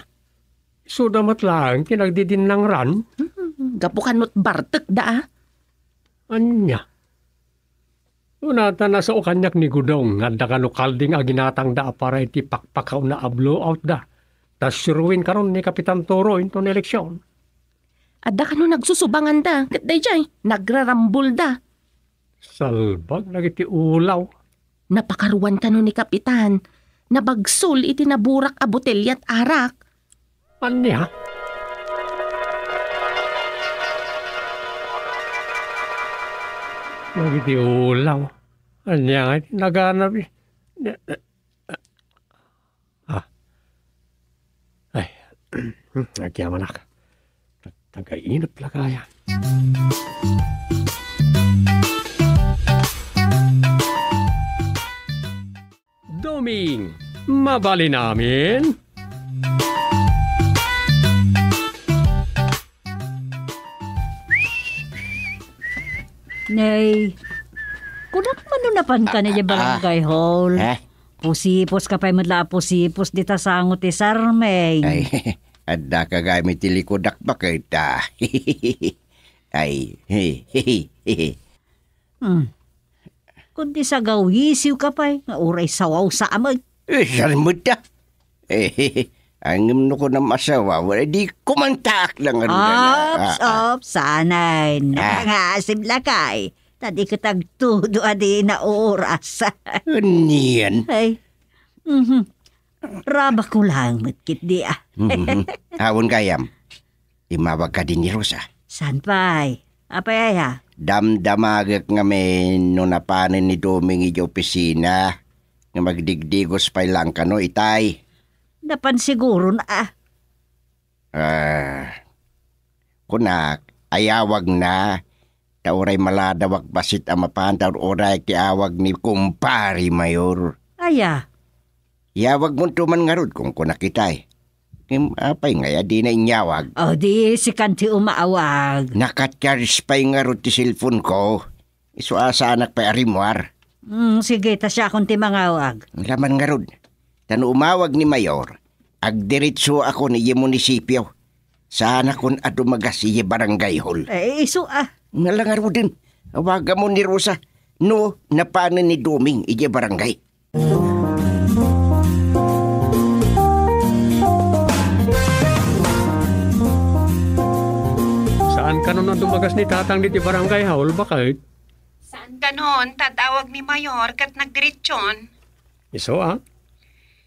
Isuda met laeng ti nagdidinnangran? Hmm, gapu kano bartekda a. Ania? Una, ta nasao kaniak ni Gudong nga adda kano kalding a ginatangda a para iti pakpakauna a blowoutda. Ta suroen kanon ni Kapitan Turo inton eleksion. Adda kano nagsusubanganda, ket daydiay, nagrarambolda. Salbag dagiti ulaw. Napakaruan kano ni Kapitan. Nabagsol iti naburak a boteliat arak. Ania? Dagiti ulaw. Ania nga iti naganap? Ah. Ay. Agyamanak. Tag-, tagainep la kaya. Doming, mabalin amin? Nay, kunak man no napanka na Ah, ah, barangay hall. Eh? Pusipuska pay met la a pusipuska dita sango ti sarmay. Ay, adda ka gayam iti likudak baket, a. Ay, Hmm. Kundi sagawisiw ka pay, nga uray sawaw sa amag. Eh, saan met da? Eh, Ngem no kunam asawa, wala, di kumantaak lang ngarud. Ops, ah, ah. Ops, sanay. Ah. Nakangasib lakay. Ta di ket agtudo a di na oras. Anian? Ay. Mhm. Rabak ko lang met ket di, ah. Mhm. Awan gayam. Immawag kadi ni Rosa. Saan pay? Apay aya? Damdamagek ngamin no napanen ni Doming idiay opisina nga magdigdigos pay lang kano itay. Napan siguron, ah. Ah, kunak, ayawagna, ta uray maladawak bassit a mapan, ta uray ti awag ni Kumpare Mayor. Aya? Iyawagmonto man ngarud, kunkunak itay. Ngem apay ngay a dina inyawag? O di, sikan ti umawag. Naka-charge pay ngarud ti cellphone ko. Isu a saanak pay a rimmuar. Mm, sige, ta siakon ti mangawag. Laman ngarud. Ta no umawag ni Mayor, agdiretsoakon idiay munisipio. Saanakon a dumagas idiay barangay hall. Eh, isu a. Ala ngaruden, awagamon ni Rosa no napanen ni Doming idiay barangay. Saan kanon a dumagas ni Tatang ditoy barangay hall, baket? Saan kanon, ta adda awag ni Mayor ket nagdiretson. Isu a?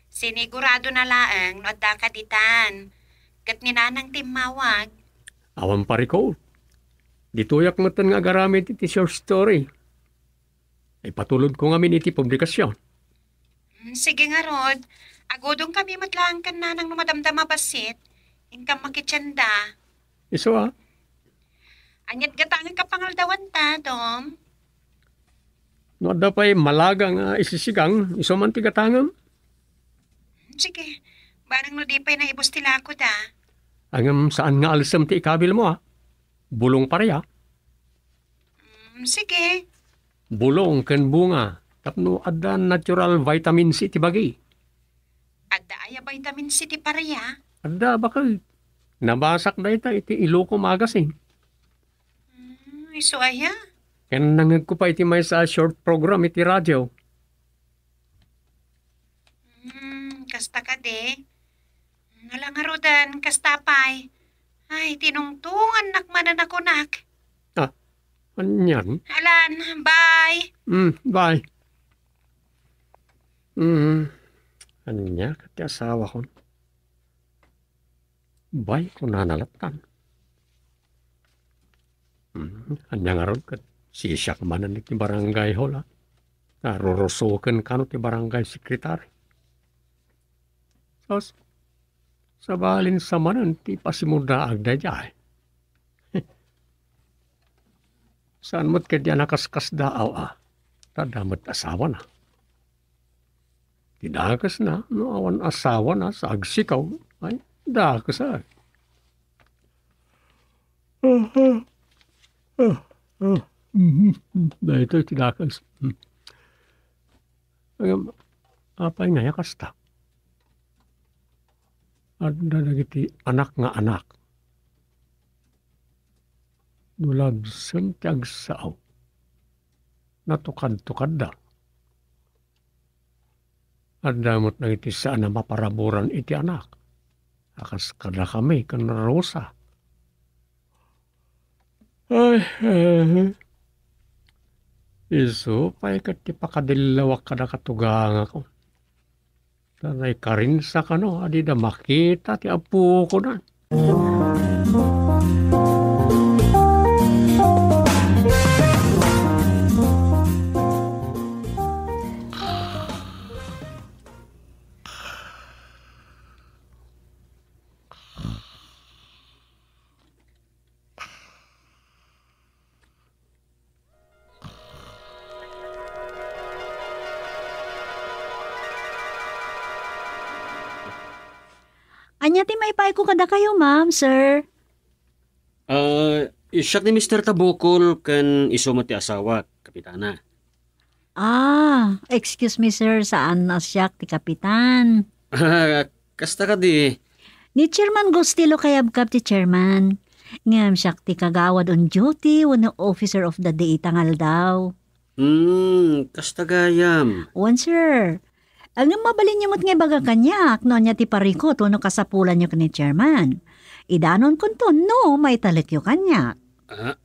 Siniguradona laeng no addaka ditan, ket ni Nanang ti immawag. Awan pa, Rico. Ditoyak metten nga agaramid iti short story. Ipatulodko ngamin iti publikasyon. Mm, sige ngarud. Agudongkami met laeng ken Nanang no madamdama bassit. Inkam makitienda. Isu a? Ania't gatangek a pangaldawanta, Dom? No adda pay malaga nga isisigang, isu man ti gatangem. Sige, bareng no di pay naibus ti lakoda. Ngem saan nga alsem ti ikabilmo, a? Bulong pareha? Mm, sige. Bulong ken bunga, tapno adda natural vitamin C ti bagi. Adda aya vitamin C ti pareha? Adda, baket. Nabasak dayta iti Ilocos Magazine. Mm, isu aya? Ken nangngegko pay iti maysa a short program iti radio. Hmm, kasta kadi? Ala ngaruden, kasta pay? Ay, tinungtungannak manen a kunak. Ah, anian? Alan, bye. Hmm, bye. Hmm, ania ket ti asawakon? Bay, kunana lattan. Hmm, ania ngarud ket sisiak manen iti barangay hall, a? Ta rurusoken kano ti barangay secretary. Sus, sabalin sa manen ti pasimudaag daydiay. Saan met ketdi a nakaskasdaaw, a? Ta adda met asawana. Ti dakesna, no awan asawana sa agsikaw, ay, dakes, ay. Daytoy ti dakes. Ngem, apay ngay a kasta? Adda dagiti anak nga anak. No labsen ti agsao, natukadtukadda. Adda met dagiti saan a maparaburan iti anak, a kas kadakami ken Rosa. Ay, eh. Isu pay ket ti pakadillawak kadakayo, tugangakon. Ta naikarinsa kano a dida makita ti apukonan. Ania ti maipayko kadakayo, ma'am, sir? Ah, siak ni Mister Tabukol ken isu met ti asawak, Kapitana. Ah, excuse me, sir, saan a siak ti kapitan. Ah, kasta kadi. Ni Chairman Gustilo Kayabkab ti chairman. Ngem siak ti kagawad on duty wenno officer of the day ita nga aldaw. Hmm, kasta gayam. Wen, sir. Ngem mabalinyo met nga ibaga kaniak no ania ti parikut wenno kasapulanyo ken ni Chairman. Idanonkonto no maitalekyo kaniak. Ah,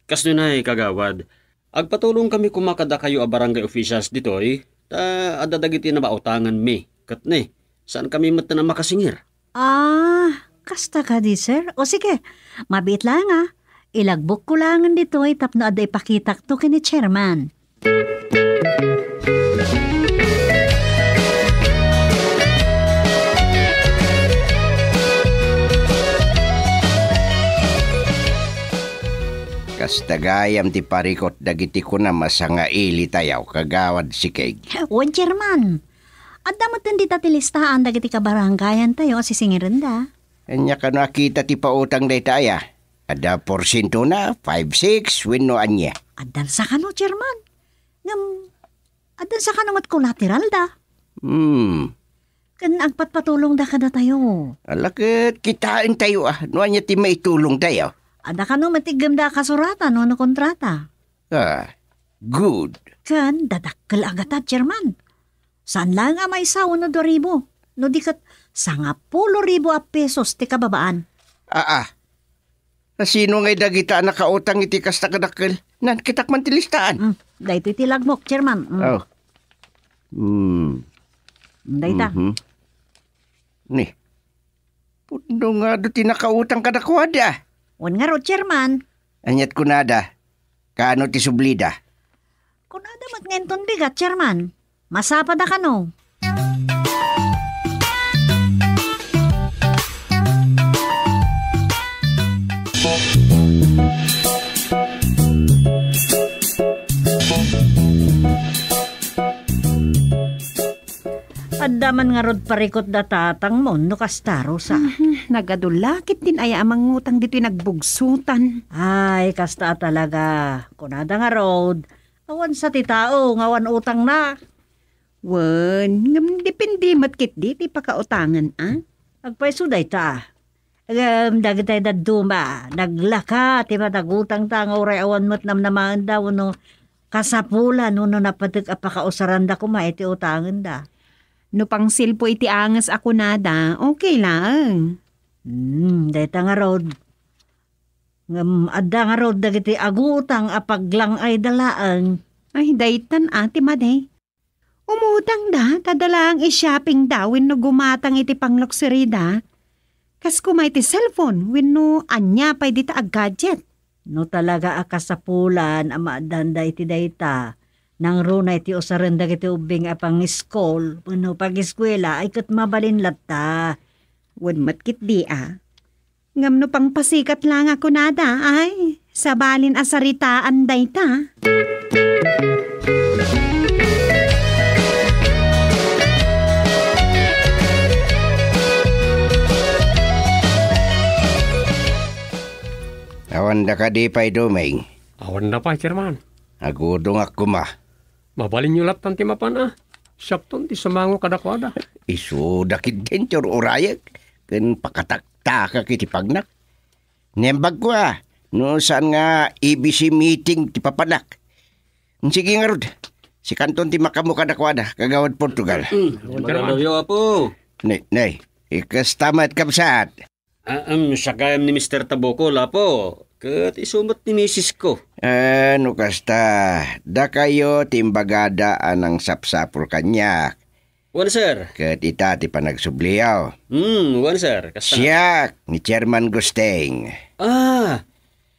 kasno nay, Kagawad. Agpatulongkami koma kadakayo a barangay officials ditoy, ta adda dagiti namautanganmi. Ket ne, saankami met a makasingir. Ah, kasta kadi, sir? O sige, mabiit laeng a. Ilagbokko laengen ditoy tapno adda ipakitakto ken ni Chairman. Kasta gayam ti parikut dagiti kunam a sangailitayo, Kagawad Sikig. Wen, Chairman. Adda metten dita ti listaan dagiti kabarangayantayo a sisingirenda. Ania kano a kita ti pautang dayta aya? Adda porsientona, five, six, wenno ania? Addan sa kano, Chairman. Ngem, addan sa kano met collateral da. Hmm. Ken agpatpatulongda kadatayo. Ala ket kitaentayo a no ania ti maitulongtayo. Adda kano met iggemda a kasuratan wenno kontrata. Ah, good. Ken dadakkel a gatad, Chairman. Saan laeng a maysa wenno dua ribu, no di ket sangapulo ribu a pesos ti kababaan. Aa. Asino ngay dagita a nakautang iti kasta kadakkel? Nakitak man ti listaan. Mm, daytoy ti lagmok, Chairman. Mm. Oh. Mm. Dayta. Mhm. Ni. Pudno nga adu ti nakautang kadakuada. Wen ngarud, Chairman. Aniat kunada? Kaano ti sublida? Kunada met nga inton bigat, Chairman. Masapada kano? Adda man ngarud parikut da tatangmo no kasta, Rosa. Mhm, nagadu la ketdin aya a mangutang ditoy nagbugsotan. Ay, kasta a talaga. Kunada ngarud, awan sa ti tao nga awan utangna. Wen, ngem depende met ketdi ti pakautangan, a? Agpayso dayta. Ngem dagitay dadduma, naglaka ti panagutangda nga uray awan met namnamaenda wenno kasapulan wenno napatek a pakausaranda koma iti utangenda. No pangsilpo iti anges a kunada, okay laeng. Hmm, dayta ngarud. Ngem adda ngarud dagiti agutang a paglang-ayda laeng. Ay, daytan a ti madi. Umutangda, ta adda laeng i-shoppingda wenno gumatang iti pangluxuryda. Kas koma iti cellphone wenno ania pay dita a gadget. No talaga a kasapulan a maaddanda iti dayta, nangruna iti usaren dagiti ubbing a pangiskul wenno pagiskuela ay ket mabalin latta. Wen met ketdi a. Ngem no pangpasikat la nga kunada, ay, sabalin a saritaan dayta. Awanda kadi pay, Doming? Awanda pay, Chairman. Agudongak koma. Mabalinyo lattan ti mapan a. Siakton ti sumango kadakuada. Isuda ketdin ti ur-urayek ken pakataktakak iti pagnak. Naimbagko a, no saan nga A B C meeting ti papanak. Sige ngarud, sikanton ti makaammo kadakuada, Kagawad Portugal. Mm, Chairman. Magdadayo, Apo. Nay, nay, ikasta met, kabsat. Ah, um, siak gayam ni Mister Tabukol, Apo. Ket isu met ni misisko. Ah, no kasta, dakayo ti imbagada a nangsapsapul kaniak. Wen, sir. Ket ita ti panagsubliyo. Hmm, wen, sir. Kasta. Siak ni Chairman Gusting. Ah,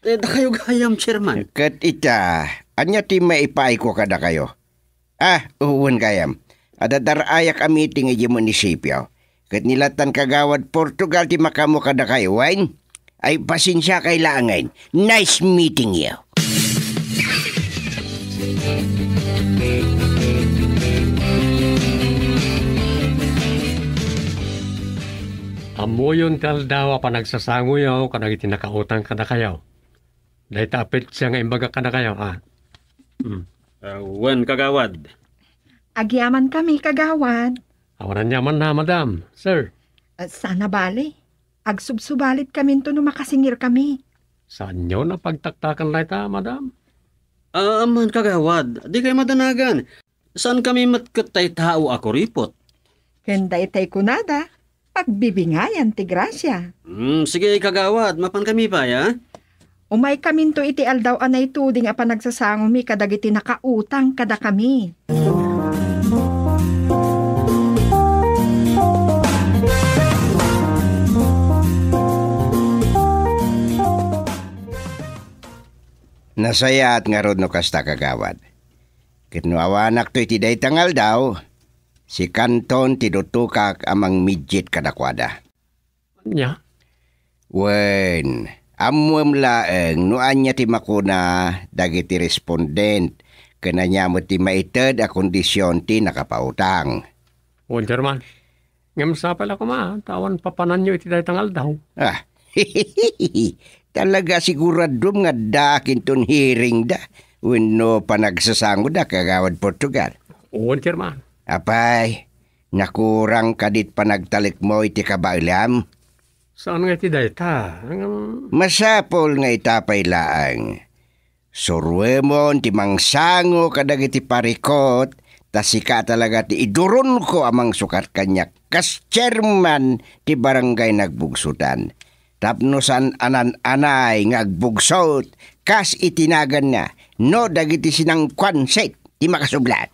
eh, dakayo gayam, Chairman. Ket ita, ania ti maipaayko kadakayo? Ah, wen gayam. Adda dar-ayak a meeting idiay munisipio. Ket ni lattan Kagawad Portugal ti makaammo kadakayo, wen? Ay, pasensiakay laengen. Nice meeting you. Ammoyon ti aldaw a panagsasangoyo kadagiti nakautang kadakayo. Dayta a petsa nga imbagak kadakayo, a. Hmm. Ah, wen, Kagawad. Agyamankami, Kagawad. Awan aniamanna, Madam, Sir. Ah, saan a bale. Agsubsubalitkami no makasingirkami. Saanyo a pagtaktakan dayta, Madam? Ah, amman, Kagawad, dikay madanagan. Saankami met ket tattao a kuripot. Ken daytay kunada, pagbibingayan ti grasia. Hmm, sige, kagawad, mapankami pay, a? Umaykaminto iti aldaw a naituding a panagsasangomi kadagiti nakautang kadakami. Nasayaat ngarud no kasta, kagawad. Ket no awanakto iti dayta nga aldaw, sikanton ti dutokak a mangmidjit kadakuada. Ania? Wen, ammoem laeng no ania ti makuna dagiti respondent ken ania met ti maited a kondision ti nakapautang. Wen, Chairman. Ngem sapay la koma ta awan papananyo iti dayta nga aldaw. Ah, talaga siguradom nga addaak inton hearingda wenno panagsasangoda, Kagawad Portugal? Wen, Chairman. Apay, nakurang kadi ti panagtalekmo iti kabaelam? Saan nga iti dayta? Ngem masapul nga ita pay laeng. Suroemon ti mangsango kadagiti parikut, ta sika talaga ti iduronko a mangsukat kaniak kas chairman ti barangay Nagbugsotan. Tapno saan a naan-anay nga agbugsot kas iti naganna no dagiti sinangkuan set ti makasublat.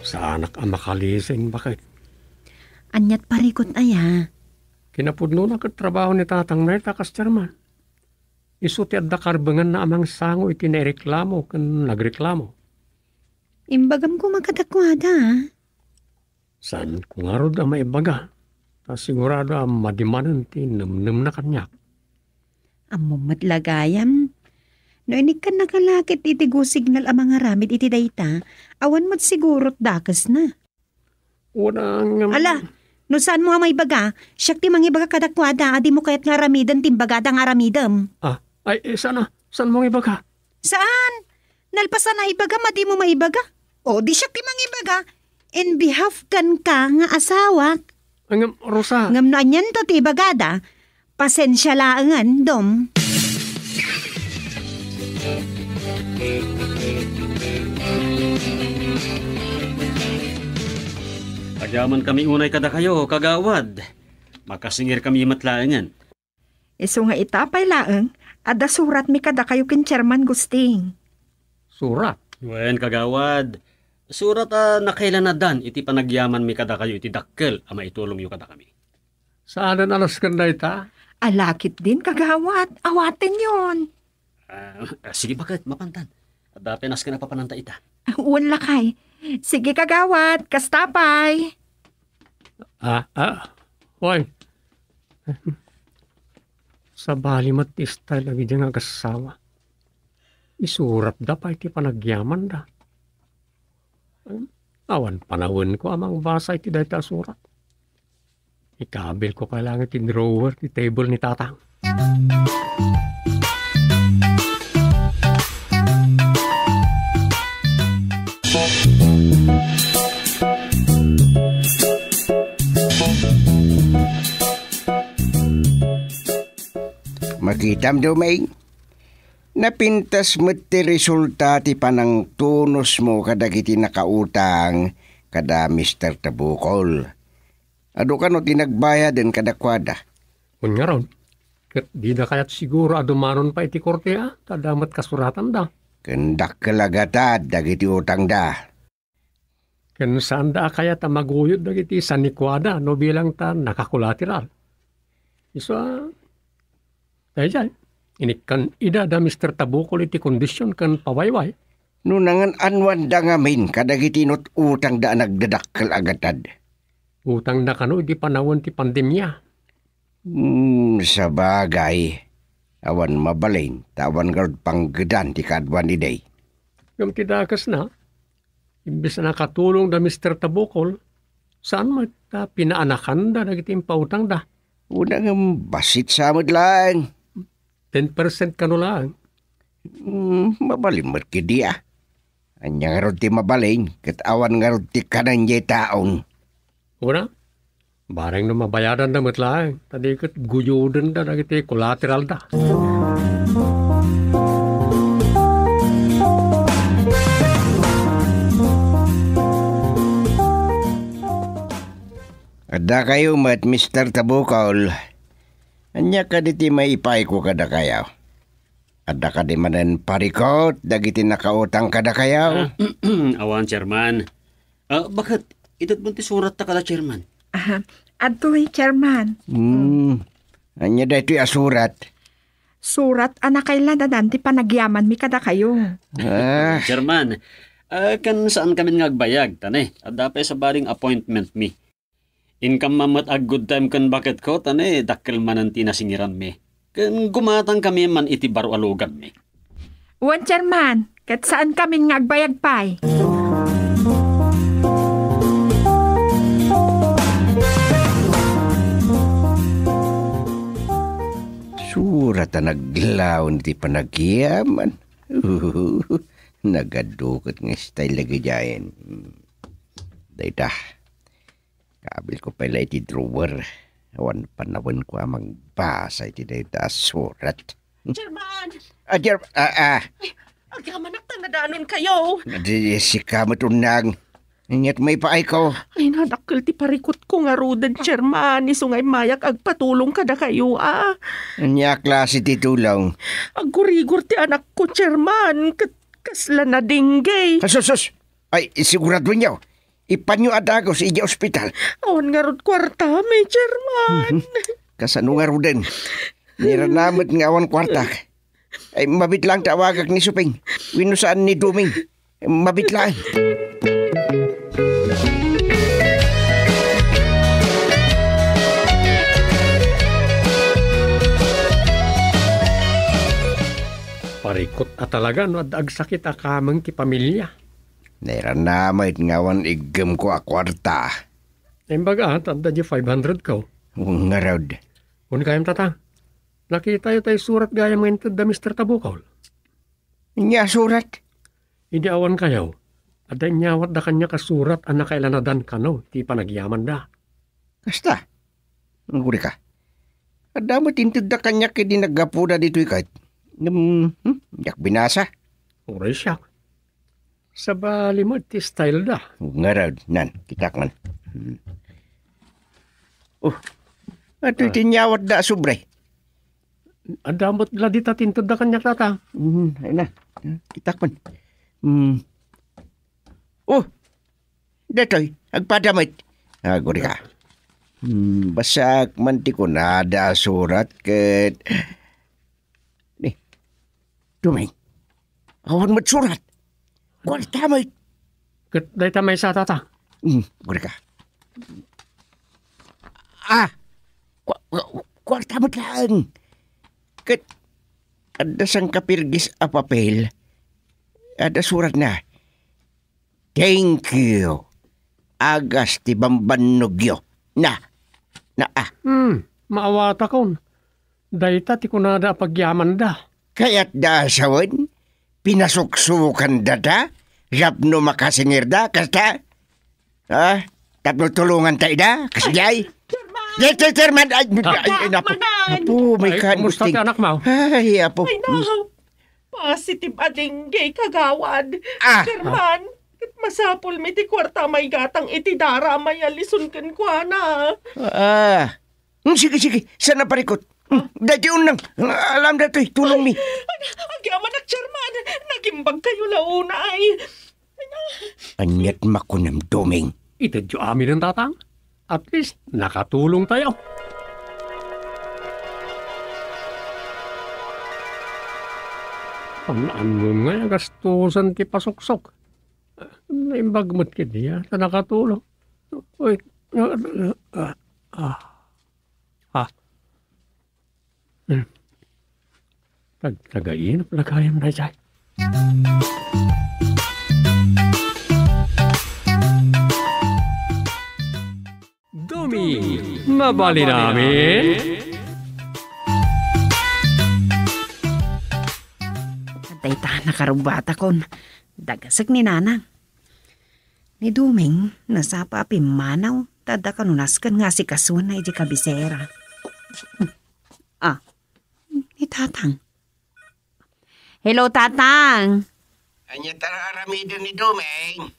Saanak a makalising, baket. Aniat parikut aya? Kinapudnona ket trabaho ni tatang Meta kas chairman. Isu ti adda karbenganna a mangsango iti naireklamo ken nagreklamo. Imbagam koma kadakuada, a? Saanko ngarud a maibaga, ta sigurado a madi manen ti nemnemna kaniak. Ammom met la gayam, no inikkannaka la ket iti Go Signal a mangaramid iti dayta, awan met sigurot dakesna. Wala nga. Ala, no saanmo a maibaga, siak ti mangibaga kadakuada a dimo kayat nga aramiden ti imbagada nga aramidem. Ah, ay, eh, saan a? Saanmo nga ibaga? Saan? Nalpasan a ibaga, madimo maibaga. O, di siak ti mangibaga. In behalf kenka nga asawak. Ngem, Rosa. Ngem no anianto ti ibagada, pasensia laengen, Dom. Agyamankami unay kadakayo, kagawad. Makasingirkami met laengen. Isu nga ita pay laeng, adda suratmi kadakayo ken Chairman Gusting. Surat? Wen, kagawad. Surat a nakailanadan iti panagyamanmi kadakayo iti dakkel a maitulongyo kadakami. Saanen a nasken dayta? Ala ketdin, kagawad. Awatenyon. Ah, ah, sige, baket, mapantan. Adda pay nasken a papananta ita. Wen, lakay. Sige, kagawad. Kasta pay. Ah, ah. Hoy. Sabali met ti style dagiti nga agassawa. Isuratda pay ti panagyamanda. Awan panawenko a mangbasa iti dayta a surat. Ikabilko pay laeng iti drawer ti table ni Tatang. Makitam, Doming? Napintas met ti resulta ti panangtunusmo kadagiti nakautang kada Mister Tabukol. Adu kano ti nagbayaden kadakuada? Wen ngarud, ket dida kayat siguro a dumanon pay iti korte, a, ta adda met kasuratanda. Ken dakkel a gatad dagiti utangda. Ken saanda a kayat a maguyod dagiti sanikuada no bilang ta nakakolateral. Isu a, daydiay, inikkan ida da Mister Tabukol iti kondision ken pawayway. No nangan-anuanda ngamin kadagiti inut-utangda a nagdadakkel a gatad? Utangda kano idi panawen ti pandemia. Hmm, sabagay. Awan mabalin, ta awan ngarud panggedan ti kaaduan idi. Ngem ti dakesna, imbes a nakatulong da Mister Tabukol, saan met ta pinaanakanda dagiti impautangda. Una ngem bassit sa met laeng. Ten percent kano laeng. Hmm, mabalin met ketdi, a. Ania ngarud ti mabalin, ket awan ngarud ti kanan jay taon. Una, Bareng no mabayadanda met laeng, ta di ket guyodenda dagiti collateralda. Adda kayo met, Mister Tabukol. Ania kadi ti maipaayko kadakayo? Adda kadi manen parikut dagiti nakautang kadakayo? Ah, awan, Chairman. Ah, baket, itedmo ti suratta kada Chairman? Aha, adtoy, Chairman. Hmm. Ania daytoy a surat? Surat a nakailanadan ti panagyamanmi kadakayo. Ah. Chairman, ah, ken saan kami nga agbayag, ta ne, adda pay sabaling appointment mi. Inkamma met a good time ken baketko, ta ne, dakkel manen ti nasingiranmi. Ken gumatang kami man iti baro a luganmi. Wen, Chairman, ket saan kami nga agbayag pay. Surat a naglaon iti panagyaman. Nagadu ket nga style dagiti ayan. Dayta. Kabilko pay la iti drawer. Awan panawenko a mangbasa iti dayta a surat. Chairman! Ah, Chair-, ah, ah. Ay, agyamanak ta nadanon kayo. Di sika met unang. Inget maipaayko. Ay, nadakkel ti parikutko ngaruden, Chairman. Isu nga immayak agpatulong kadakayo, ah. Ania a klase ti tulong? Aggurigor ti anakko, Chairman. Ket kasla nadingge. Sus, sus! Ay, siguradoenyo. Ipanyo a dagus idiay ospital. Awan ngarud kuartami, Chairman. Mhm. Kasano ngaruden? Niranamet nga awan kuartak. Ay, mabit lang tawagak ni Suping. Wenno saan ni Duming. Mabit lang. Parikut a talaga no adda agsakit a kameng ti pamilia. Nairanamet nga awan iggemko a kuarta. Imbaga, ta adda di five hundred ko. Ngarud. Wen gayam, Tatang. Nakitayo tay surat gayam nga inted da Mister Tabukol. Ania a surat? Idi awan kayo, adda inyawatda kaniak a surat a nakailanadan kano ti panagyamanda. Kasta? Nagurika. Adda met intedda kaniak idi naggapuda ditoy ket. Ngem, hmm, diak binasa. Uray siak. Sabali met ti style da. Ngarud, nan, kitak man. Hmm. Oh, adtoy ti inyawatda a sobre. Adda met la dita ti intedda kaniak, Tatang. Hmm, ay na. Kitak man. Hmm. Oh, daytoy, agpada met. Agurika. Hmm, basaek man ti kunada a surat ket, ni, Duming, awan met surat. Kuarta met. Ket dayta maysa, Tatang. Hmm, agurika. Ah, kua-, kua-, kuarta met laeng. Ket adda sangkapirgis a papel. Adda suratna. Thank you. Agas ti bambannogyo. Na. Na, ah. Hmm, maawatakon. Dayta ti kunada a pagyamanda. Kayatda a sawen? Pinasuksukandata? Tapno makasingirda? Kasta? Ha? Tapno tulonganta ida? Kasdiay? Chairman! Yes, yes, Chairman! Ay, ay, ay, napo. Manang! Apo, may Ay, kan, kumusta Gusting? Ti anak mo? Ay, apo. Ay, na. Positive a dengue, kagawad. Ah. Chairman, ket masapulmi ti kuarta a maigatang iti dara a mayalison kenkuana. Ah. Hmm, sige, sige. Saan a parikut? Hmm, daydi unang. Alam daytoy, tulongmi. Ay, agyamanak, Chairman. Nagimbag kayo la unay. Aniat makunem, Doming? Itedyo aminen, Tatang. At least, nakatulong tayo. Panaanmon nga gastusan ti pasuksok. Naimbag met kadi, ah, ta nakatulong. Uy, ah, ah, ah. Ah. Hmm. Tag-, tagainap na kayam dayjay. Dumi, mabalin amin? Dayta, nakarubatakon. Dagasek ni Nanang. Ni Doming, nasapa a pimmanaw, Ta adda kano nasken nga asikasuenna iti kabisera. Hmm. Ah, ni Tatang. Hello, Tatang. Ania ta aramiden ni Doming?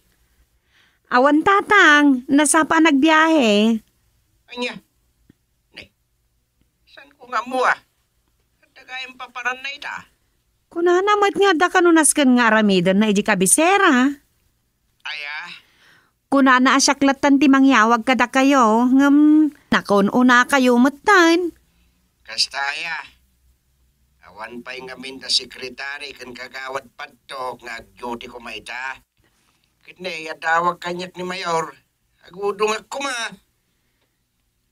Awan, Tatang. Nasapa a nagbiahe. Ania? Ne, saan ko nga ammo, ah? Adda gayam paparanna ita. Kunana met nga adda kano nasken nga aramidenna iti kabisera. Aya? Kunana a siak lattan ti mangyawag kadakayo, ngem nakaun-unakayo metten. Kasta aya? Awan pay ngamin da sekretari ken kagawad padtok nga agduty koma ita. Ket ne, adawag kaniak ni Mayor. Agudongak koma.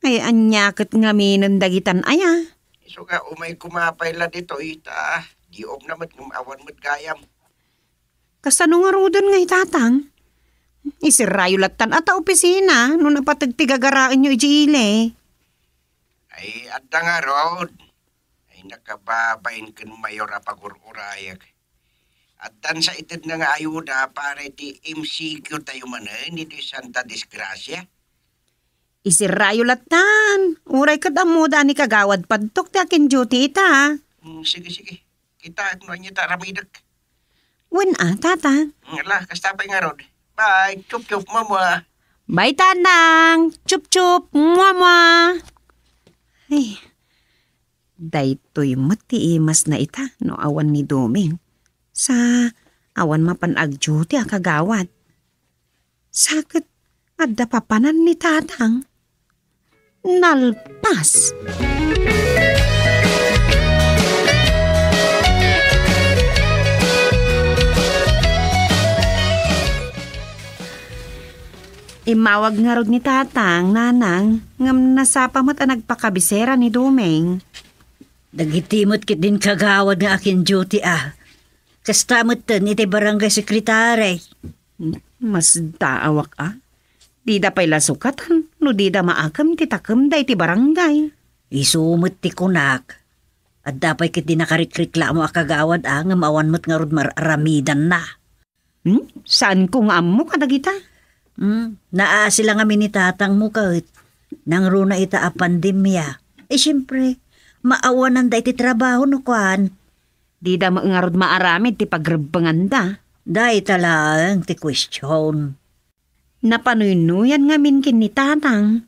Ay, ania ket ngaminen dagitan aya? Isu nga umay koma pay la ditoy ta diopna met ngem awan met gayam. Kasano ngaruden nga itatang? Iserrayo lattan a ta opisina no napateg ti gagaraenyo idiay ili. Ay, adda ngarud. Ay, nakababain ken Mayor a pagur-urayek. Addan sa itedna nga ayuda para iti M C Q tayo manen iti Santa Disgracia. Iserrayo lattan. Uray ket ammoda a ni Kagawad Padtok ti akin-duty ita. Mm, sige, sige. Kitaek no ania ta aramidek. Wen a, Tata. Mm, ala, kasta pay ngarud. Bye, chup-chup, mama. Bye, Tatang. Chup-chup, mama. Ay, daytoy met ti imasna ita no awan ni Doming. Sa awan mapan agduty a kagawad. Sa ket adda papanan ni Tatang. Nalpas. Immawag ngarud ni Tatang, Nanang, ngem nasapa met a nagpakabisera ni Doming. Dagiti met ketdin kagawad nga akin-duty a. Kasta metten iti barangay secretary. Masdaawak a. Dida pay la sukatan no dida maakem ti takemda iti barangay. Isu met ti kunak. Adda pay ketdi nakarikreklamo a kagawad a ngem awan met ngarud mar-aramidanna. Hmm? Saanko nga ammo kadagita? Hmm, naasi la ngamin ni tatangmo ket nangruna ita a pandemia. Eh, siyempre, maawananda iti trabaho no kuan. Dida met ngarud maaramid ti pagrebbenganda. Dayta laeng ti question. Napanuynuyan ngamin ken ni Tatang.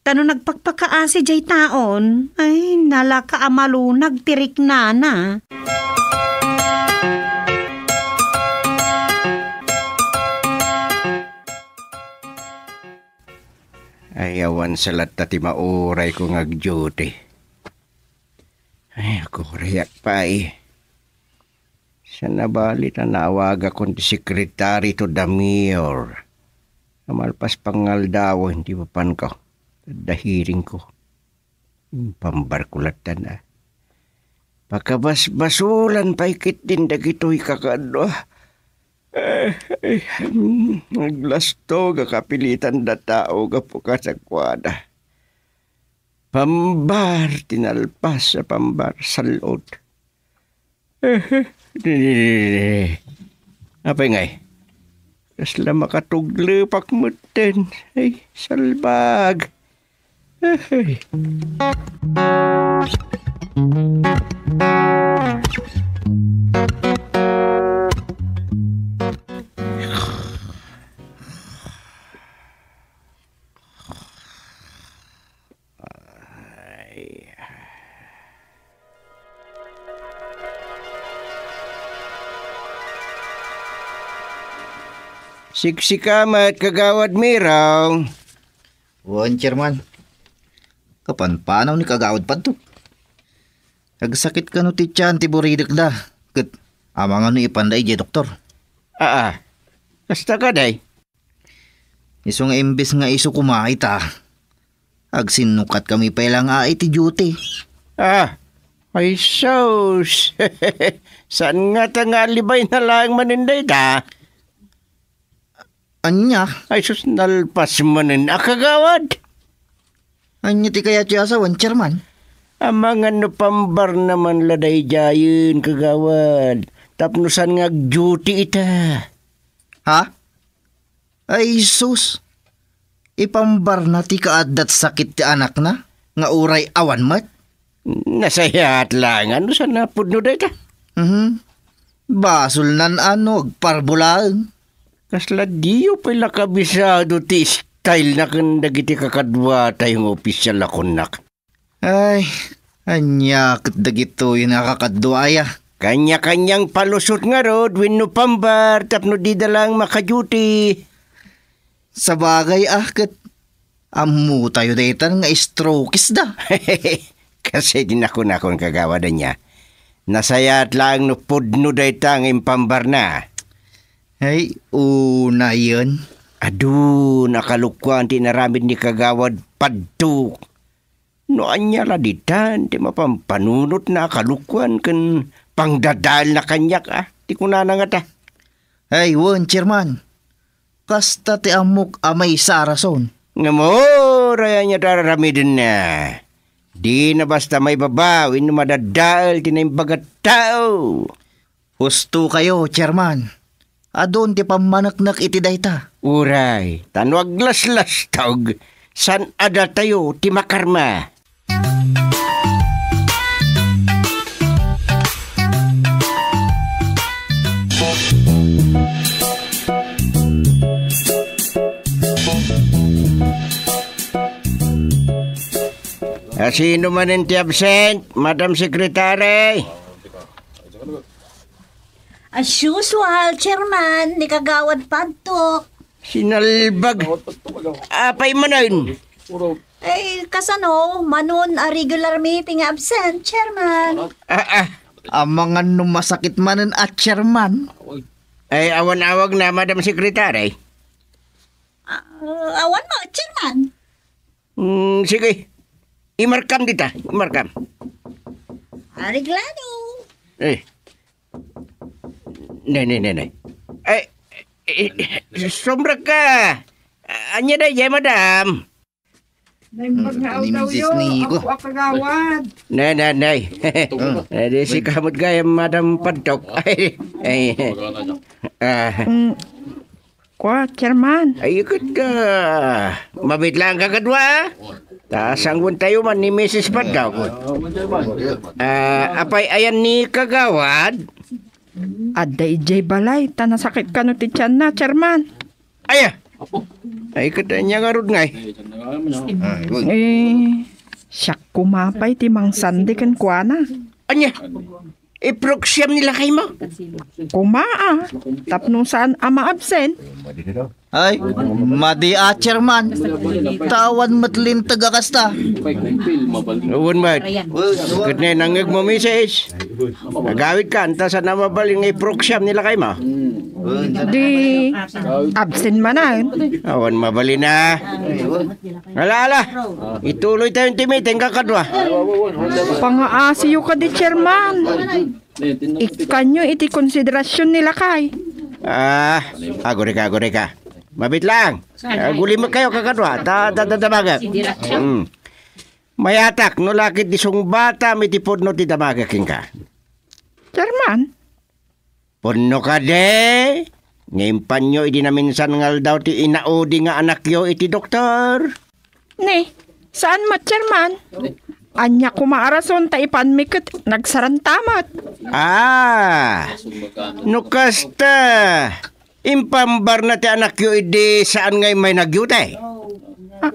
Ta no nagpakpakaasi jay taon, ay, nalaka a malunag ti riknana. Ay, awan sa latta ti maurayko nga agduty. Ay, agurayak pay. Saan a bali ta naawagakon ti sekretary to the mayor. Malpas pangngaldawen ti mapanko. Adda hearingko. Impambarko lattan a. Pakabasbasolan pay ketdin dagitoy kakaduak. Eh, eh, mm, aglastog a kapilitan da tao gapu kadakuada. Pambar ti nalpas a pambar sal-od. Eh, eh, di, di, di, di. Apay ngay? Kasla makatuglepak metten. Ay, salbag. Eh, eh. Ay. Siksika met, Kagawad Miraw. Wen, Chairman. Kapanpanaw ni Kagawad Padtok. Agsakit kano ti tiyan ti buridekda, ket amangan no ipanda idiay doktor. Aa, kasta kadi? Isu nga imbes nga isu koma ita, agsinnukat kami pay la nga iti duty. Ah, ay sus! Saan ngata nga alibayna laeng manen dayta? Ania? Ay sus, nalpas manen a kagawad! Ania ti kayatyo a sawen, Chairman? Amangan no pambarna man la daydiayen, kagawad, tapno saan nga agduty ita. Ha? Ay sus! Ipambarna ti kaaddat sakit ti anakna, nga uray awan met? Nasayaat laeng no saan a pudno dayta. Mhm. Basolnan a no agparbulaeng. Kasla diyo pay la kabisado ti style na ken dagiti kakaduatayo nga opisyal a konnak. Ay, ania ket dagitoy nga kakadua aya? Kanya-kanyang palusot ngarud wenno pambar tapno dida laeng makaduty. Sabagay a, ket ammotayo daytan nga strokes da. Kasi di nakunakon kagawad ania. Nasayaat laeng no pudno dayta nga impambarna. Ay, unayen. Adu, nakalukuan ti inaramid ni kagawad Padtok. No ania la ditan ti mapampanunotna a kalukuan ken pangdadaelna kaniak a, ti kunana ngata. Ay, wen, Chairman. Kasta ti ammok a maysa a rason. Ngem uray ania ti ar-aramidenna, dina basta maibaba wenno madadael ti naimbag a tao. Husto kayo, Chairman. Adun ti pammaneknek iti dayta. Uray, ta no aglaslastog, saan a datayo ti makarma. A, sino manen ti absent, Madam Secretary? As usual, Chairman, ni Kagawad Padtok. Sinalbag. Apay manen? Ay, kasano, manon a regular meeting nga absent, Chairman. Ah, ah. Amangan no masakit manen a Chairman. Ay, awan awagna, Madam Secretary. Ah, awan met, Chairman. Mm, sige. Imarkam dita, imarkam. Areglado. Eh. Ne, ne, ne, ne. Ay, eh, sumrek ka. Ania daydiay, madam? Naimbag nga aldaw yo, Apo a Kagawad. Ne, ne, ne. Eh, di sika met gayam, Madam Padtok. Ay, ay. Ah. Mm. Kua, Chairman. Ay, ket ka, mabitlaan ka kadua, a? Ta sangwentayo man ni Misis Padtok. Ah, apay ayan ni Kagawad? Adda idiay balay, ta nasakit kano ti tianna, Chairman. Aya! Ay, ket ania ngarud ngay? Eh, siak koma pay ti mangsandi kenkuana. Ania? Iproksiam ni lakaymo? Koma a, tapno saan a maabsent. Ay, madi a, Chairman. Ta awan met linteg a kasta. Awan met. Ket ne, nangngegmo, misis. Agawidkan, ta saan a mabalin nga iproksiam ni lakaymo. Di, absent manen. Awan mabalin a. Ala, ala. Ituloytayon ti meeting, kakadua. Pangaasiyo kadi, Chairman. Ikkanyo iti konsiderasion ni lakay. Ah, agurika, agurika. Mabitlaan. Agulimekkayo, kakadua. Ta, ta, ta, damagek. Mm. Mayatak, no lakit di sungbatam iti pudno ti damagek kenka. Chairman? Pudno kadi, nga impanyo idi naminsan nga aldaw ti inaudi nga anakyo iti doktor? Ne, saan met, Chairman. Ania koma a rason ta ipanmi ket nagsaranta met? Ah, no kasta, impambarna ti anakyo idi saan nga immay nagyute? Ah,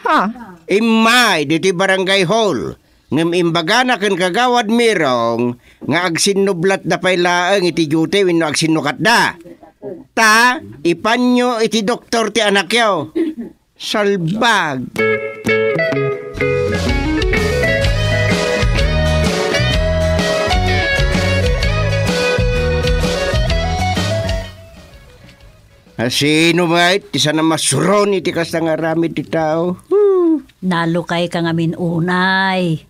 ha? Immay ditoy barangay hall. Ngem imbagana ken Kagawad Mirong nga agsinnublatda pay laeng iti diyute wenno agsinnukatda. Ta, ipanyo iti doktor ti anakyo. Salbag! A, sino met ti saan a masuron iti kasta nga aramid ti tao? Huh! Nalukayka ngamin unay.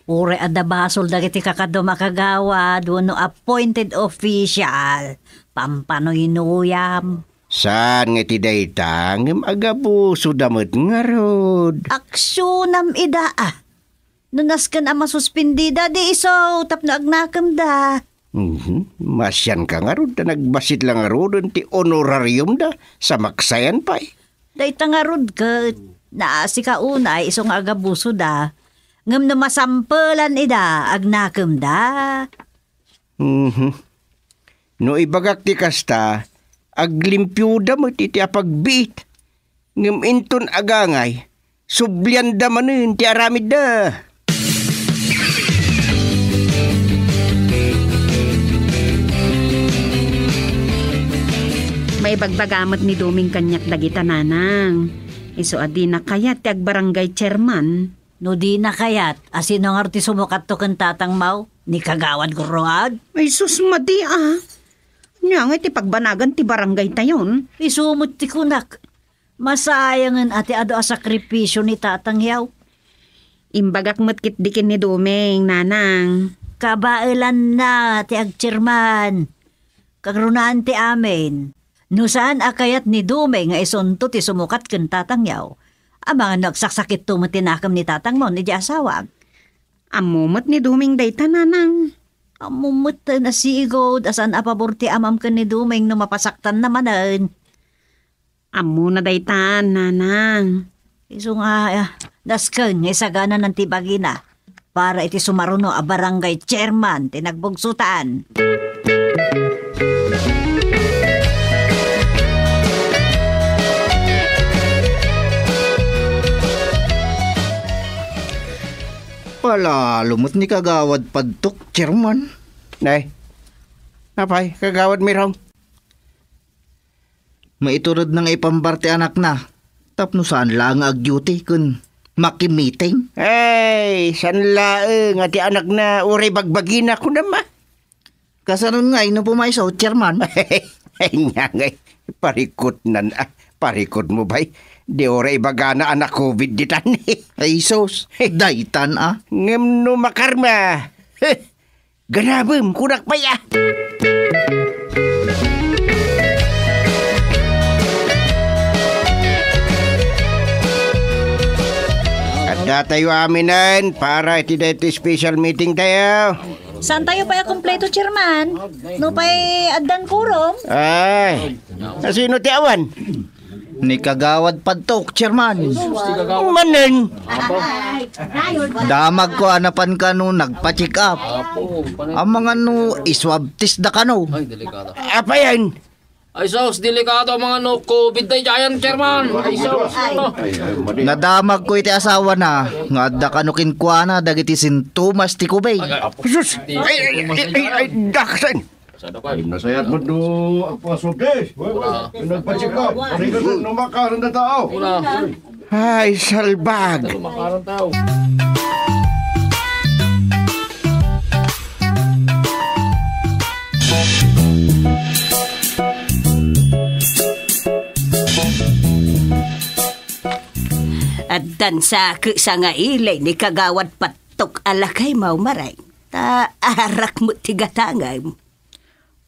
Uray adda basol dagiti kakaduam a kagawad wenno appointed official, pampanuynuyam. Saan nga iti dayta, ngem agabusoda met ngarud. Aksionam ida a. No nasken a masuspendida, di isu tapno agnakemda. Mhm. Masianka ngarud ta nagbassit la ngaruden ti honorariumda, sa maksayan pay. Dayta ngarud ket, naasika unay isu nga agabusoda. Ngem no masampelan ida, agnakemda. Mhm. No ibagak ti kasta, aglimpioda met iti apagbiit. Ngem inton agangay, sublianda manen ti aramidda. Maibagbaga met ni Doming kaniak dagita, Nanang. Isu a dina kayat ti agbarangay chairman. No dina kayat, a sino ngarud ti sumukatto ken tatangmo? Ni Kagawad Gurruad? Ay, sus, madi, a. Ania ngay ti pagbanagan ti barangay tayon? Isu met ti kunak. Masayangen a ti adu a sakripisio ni tatangyaw. Imbagak met ketdi ken ni Doming, Nanang. Kabaelanna ti agchairman. Kagrunaan ti amin. No saan a kayat ni Doming nga isunto ti sumukat ken tatangyaw, amangan no agsaksakitto met ti nakem ni tatangmo idiay asawam. Ammo met ni Doming dayta, Nanang. Ammo met a sigud a saan a pabor ti amam ken ni Doming no mapasaktanna manen. Ammona dayta, Nanang. Isu nga, ah, nasken nga isagananan ti bagina para iti sumaruno a barangay chairman ti nagbugsotan. Palalo met ni Kagawad Padtok, chairman. Nay, apay, Kagawad Mirong? Maituredna nga ipambar ti anakna tapno saan laeng nga agduty ken makimiting. Ay, saan laeng a ti anakna uray bagbagina, kunam a. Kasano ngay no pumayso, chairman? Ay, nia ngay, parikutnan a. Parikutmo, bay. Di uray ibagana a na-covid ditan. Ay, sus, daytan a. Ngem no makarma, Ganabem, kunak pay a. Addatayo aminen para iti daytoy special meeting tayo. Saan tayo pay a kumpleto, Chairman? No pay addan quorum? Ay, asino ti awan? Ni Kagawad Padtok, Chairman. Manen? Damagko a napan kano nagpa-check up. Amangan no iswab test da kano. Ay, delikado. Apayan? Ay, sus, delikado, amangan no covid day giant, Chairman. Ay, sus. Nadamagko iti asawana nga adda kano kenkuana dagiti sintomas ti covid. Ay, ay, ay, ay, ay, ay, daksen. Ay, nasayat met no agpasubdi. Nagpa-check up. Parigaten no makaron da tao. Ay, salbag. Addan sa ket sangaili ni Kagawad Padtok a lakay, Mawmareng. Ta arak met ti gatangem.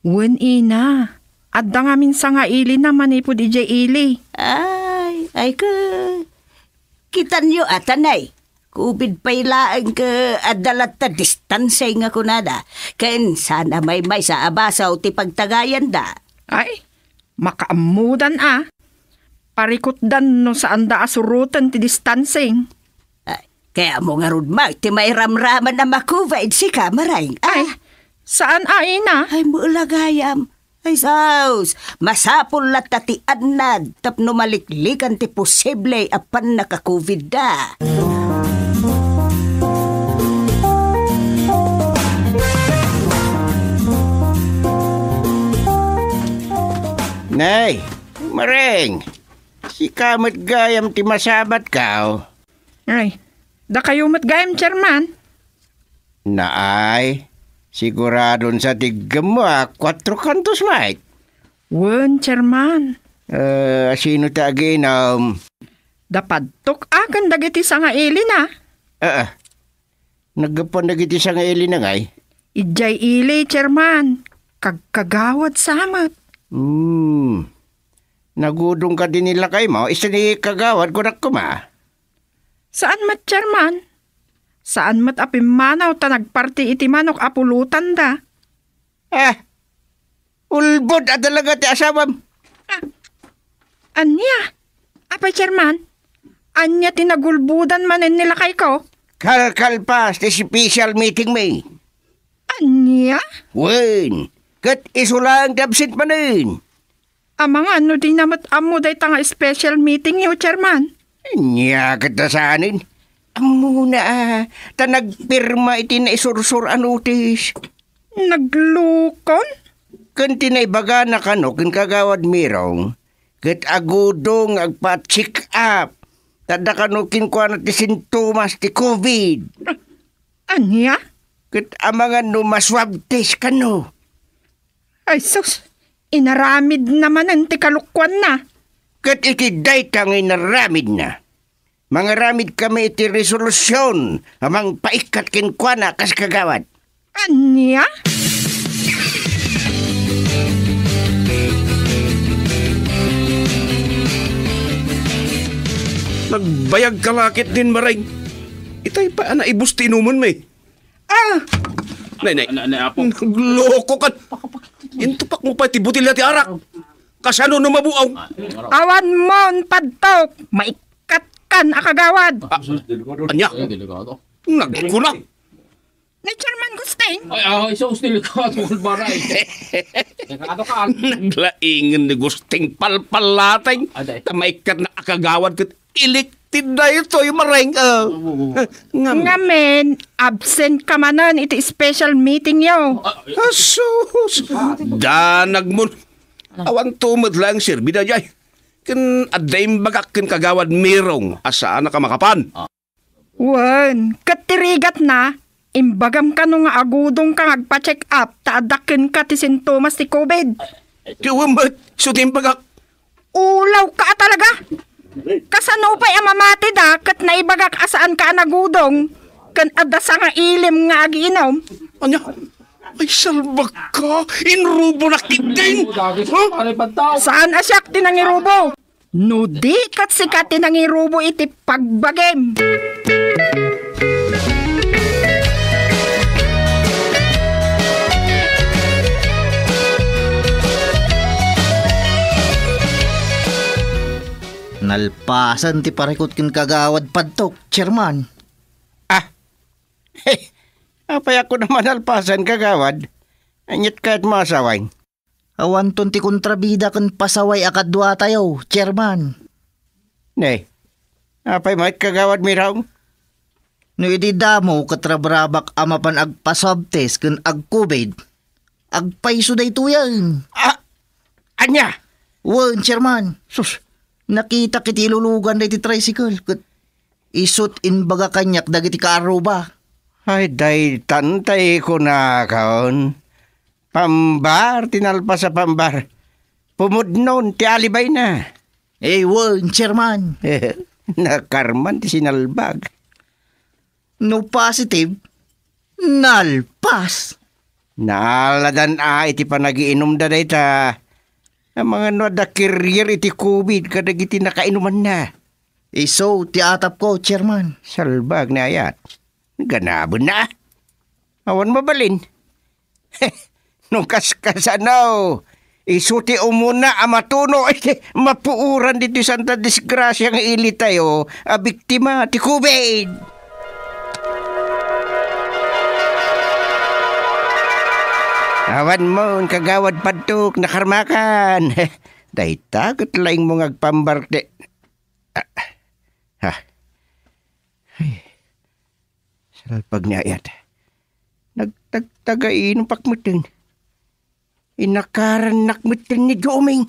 Wen, ina, adda ngamin sangailina manipud idiay ili. Ay, ay, ke, kitanyo a tanay. Covid pay laeng ket adda latta distancing nga kunada. Ken saan a maymaysa a basaw ti pagtagayanda. Ay, makaammodan a. Parikutdan no saanda a suroten ti distancing. Ay, kaya mo ngarud met ti mairamraman a makuba iti sika, Mareng. Ah. Ay, saan a, ina? Ay, maulagayam. Ay, sus! Masapul latta ti annad tapno maliklikan ti posible a pannaka-covid da. Nay, Mareng, sika met gayam ti masabat kao. Ay, dakayo met gayam, Chairman. Naay, siguradon sa ti iggemmo a kuatro kantos met. Wen, Chairman. Eh, asino ti agiinum? Da Padtok a ken dagiti sangailina. Aa, naggapuan dagiti sangailina ngay? Idiay ili, Chairman. Kagkagawad sa met. Hmm. Nagudong ka din ni lakaymo, isu ni kagawad, kunak koma. Saan met, Chairman? Saan met a pimmanaw ta nagparti iti manok a pulotanda. Ah, ulbod a talaga ti asawam. Ah, ania? Apay, Chairman? Ania ti nagulbodan manen ni lakayko? Kalkalpas ti special meeting mi. Ania? Wen, ket isu laeng ti absent manen. Amangan no dina met ammo dayta nga special meeting yo, Chairman. Ania ket ta saanen? Ammona, a, ta nagpirma iti naisursor a notice. Naglukon? Ken ti naibagana kano ken Kagawad Mirong, ket agudong nga agpa-check up. Ta adda kano kenkuana ti sintomas ti covid. Ania? Ket amangan no ma-swab test kano. Ay sus, inaramidna manen ti kalokuanna. Ket iti dayta nga inaramidna, mangaramid kami iti resolusyon a mangpaikkat kenkuana kas kagawad. Ania? Nagbayag ka lakit din, Mareng. Itay pa, ana, ibus ti inuman mi. Ah! Nay, nay. Nay, nay, apo. Nagloko ka. Intupak mo pa ti botelya ti arak. Kasano no mabuaw? Awan mon padtok. Maikkat kan a kagawad. Ah, ania? Nagkuna. Ni Chairman Gusting. Ay, ah, iso, delikado, Albaray. Delikado ka. Naglaingen ni Gusting palpalateng. Aday. Ta maikkat na a kagawad ket Elected daytoy, Mareng, ah. Oo, oo. Ngem. Ngamin, absent ka manen iti special meeting yo. Ah, asus! Danag mon. Awan to met laeng serbi daydiay. Ken adda imbagak ken Kagawad Mirong a saanak a makapan. Wen, ket ti rigatna, imbagam kano nga agudongka nga agpa-check up ta adda kenka ti sintomas ti covid. Ti wen met, isu ti imbagak. Ulawka a talaga! Kasano pay a mamatida ket naibagak a saanka a nagudong ken adda sangailim nga agiinum? Ania? Ay, salbagka! Inrubonak ketdin! Huh? Saan a siak ti nangirubo? No di ket sika ti nangirubo iti pagbagim. Nalpasan ti parikut ken Kagawad Padtok, Chairman. Ah! Apay a kunam a nalpasan, Kagawad? Aniat kayat masaway? Awanton ti kontrabida ken pasaway a kaduatayo, Chairman. Ne, apay met, Kagawad Mirong? No idi damo ket rabrabak a mapan agpa-swab test ken ag-covid, agpayso daytoyen. Ah, ania? Wen, Chairman. Sus. Nakitak iti ilulugan daydi tricycle ket isut' imbaga kaniak dagiti kaarruba. Ay, daytan tay kunakon. Pambar ti nalpas a pambar. Pumudnon ti alibayna. Eh, wen, Chairman. Nakarman ti sinalbag. No positive, nalpas. Naaladan a iti panagiinumda dayta. Amangan no adda carrier iti covid kadagiti nakainumanna. Isu ti atapko, Chairman. Salbag ni ayat. Ganabenna. Awan mabalin. No kaskasano, isu ti umuna a matuno iti mapuoran ditoy santa disgrasia nga ilitayo a biktima ti covid. Awan mon, Kagawad Padtok, nakarmakan. Dayta ket laingmo nga agpambar ti, ah, ha. Ay. Salpag ni ayat. Nagtagtagainumpak metten. Inakarannak metten ni Doming.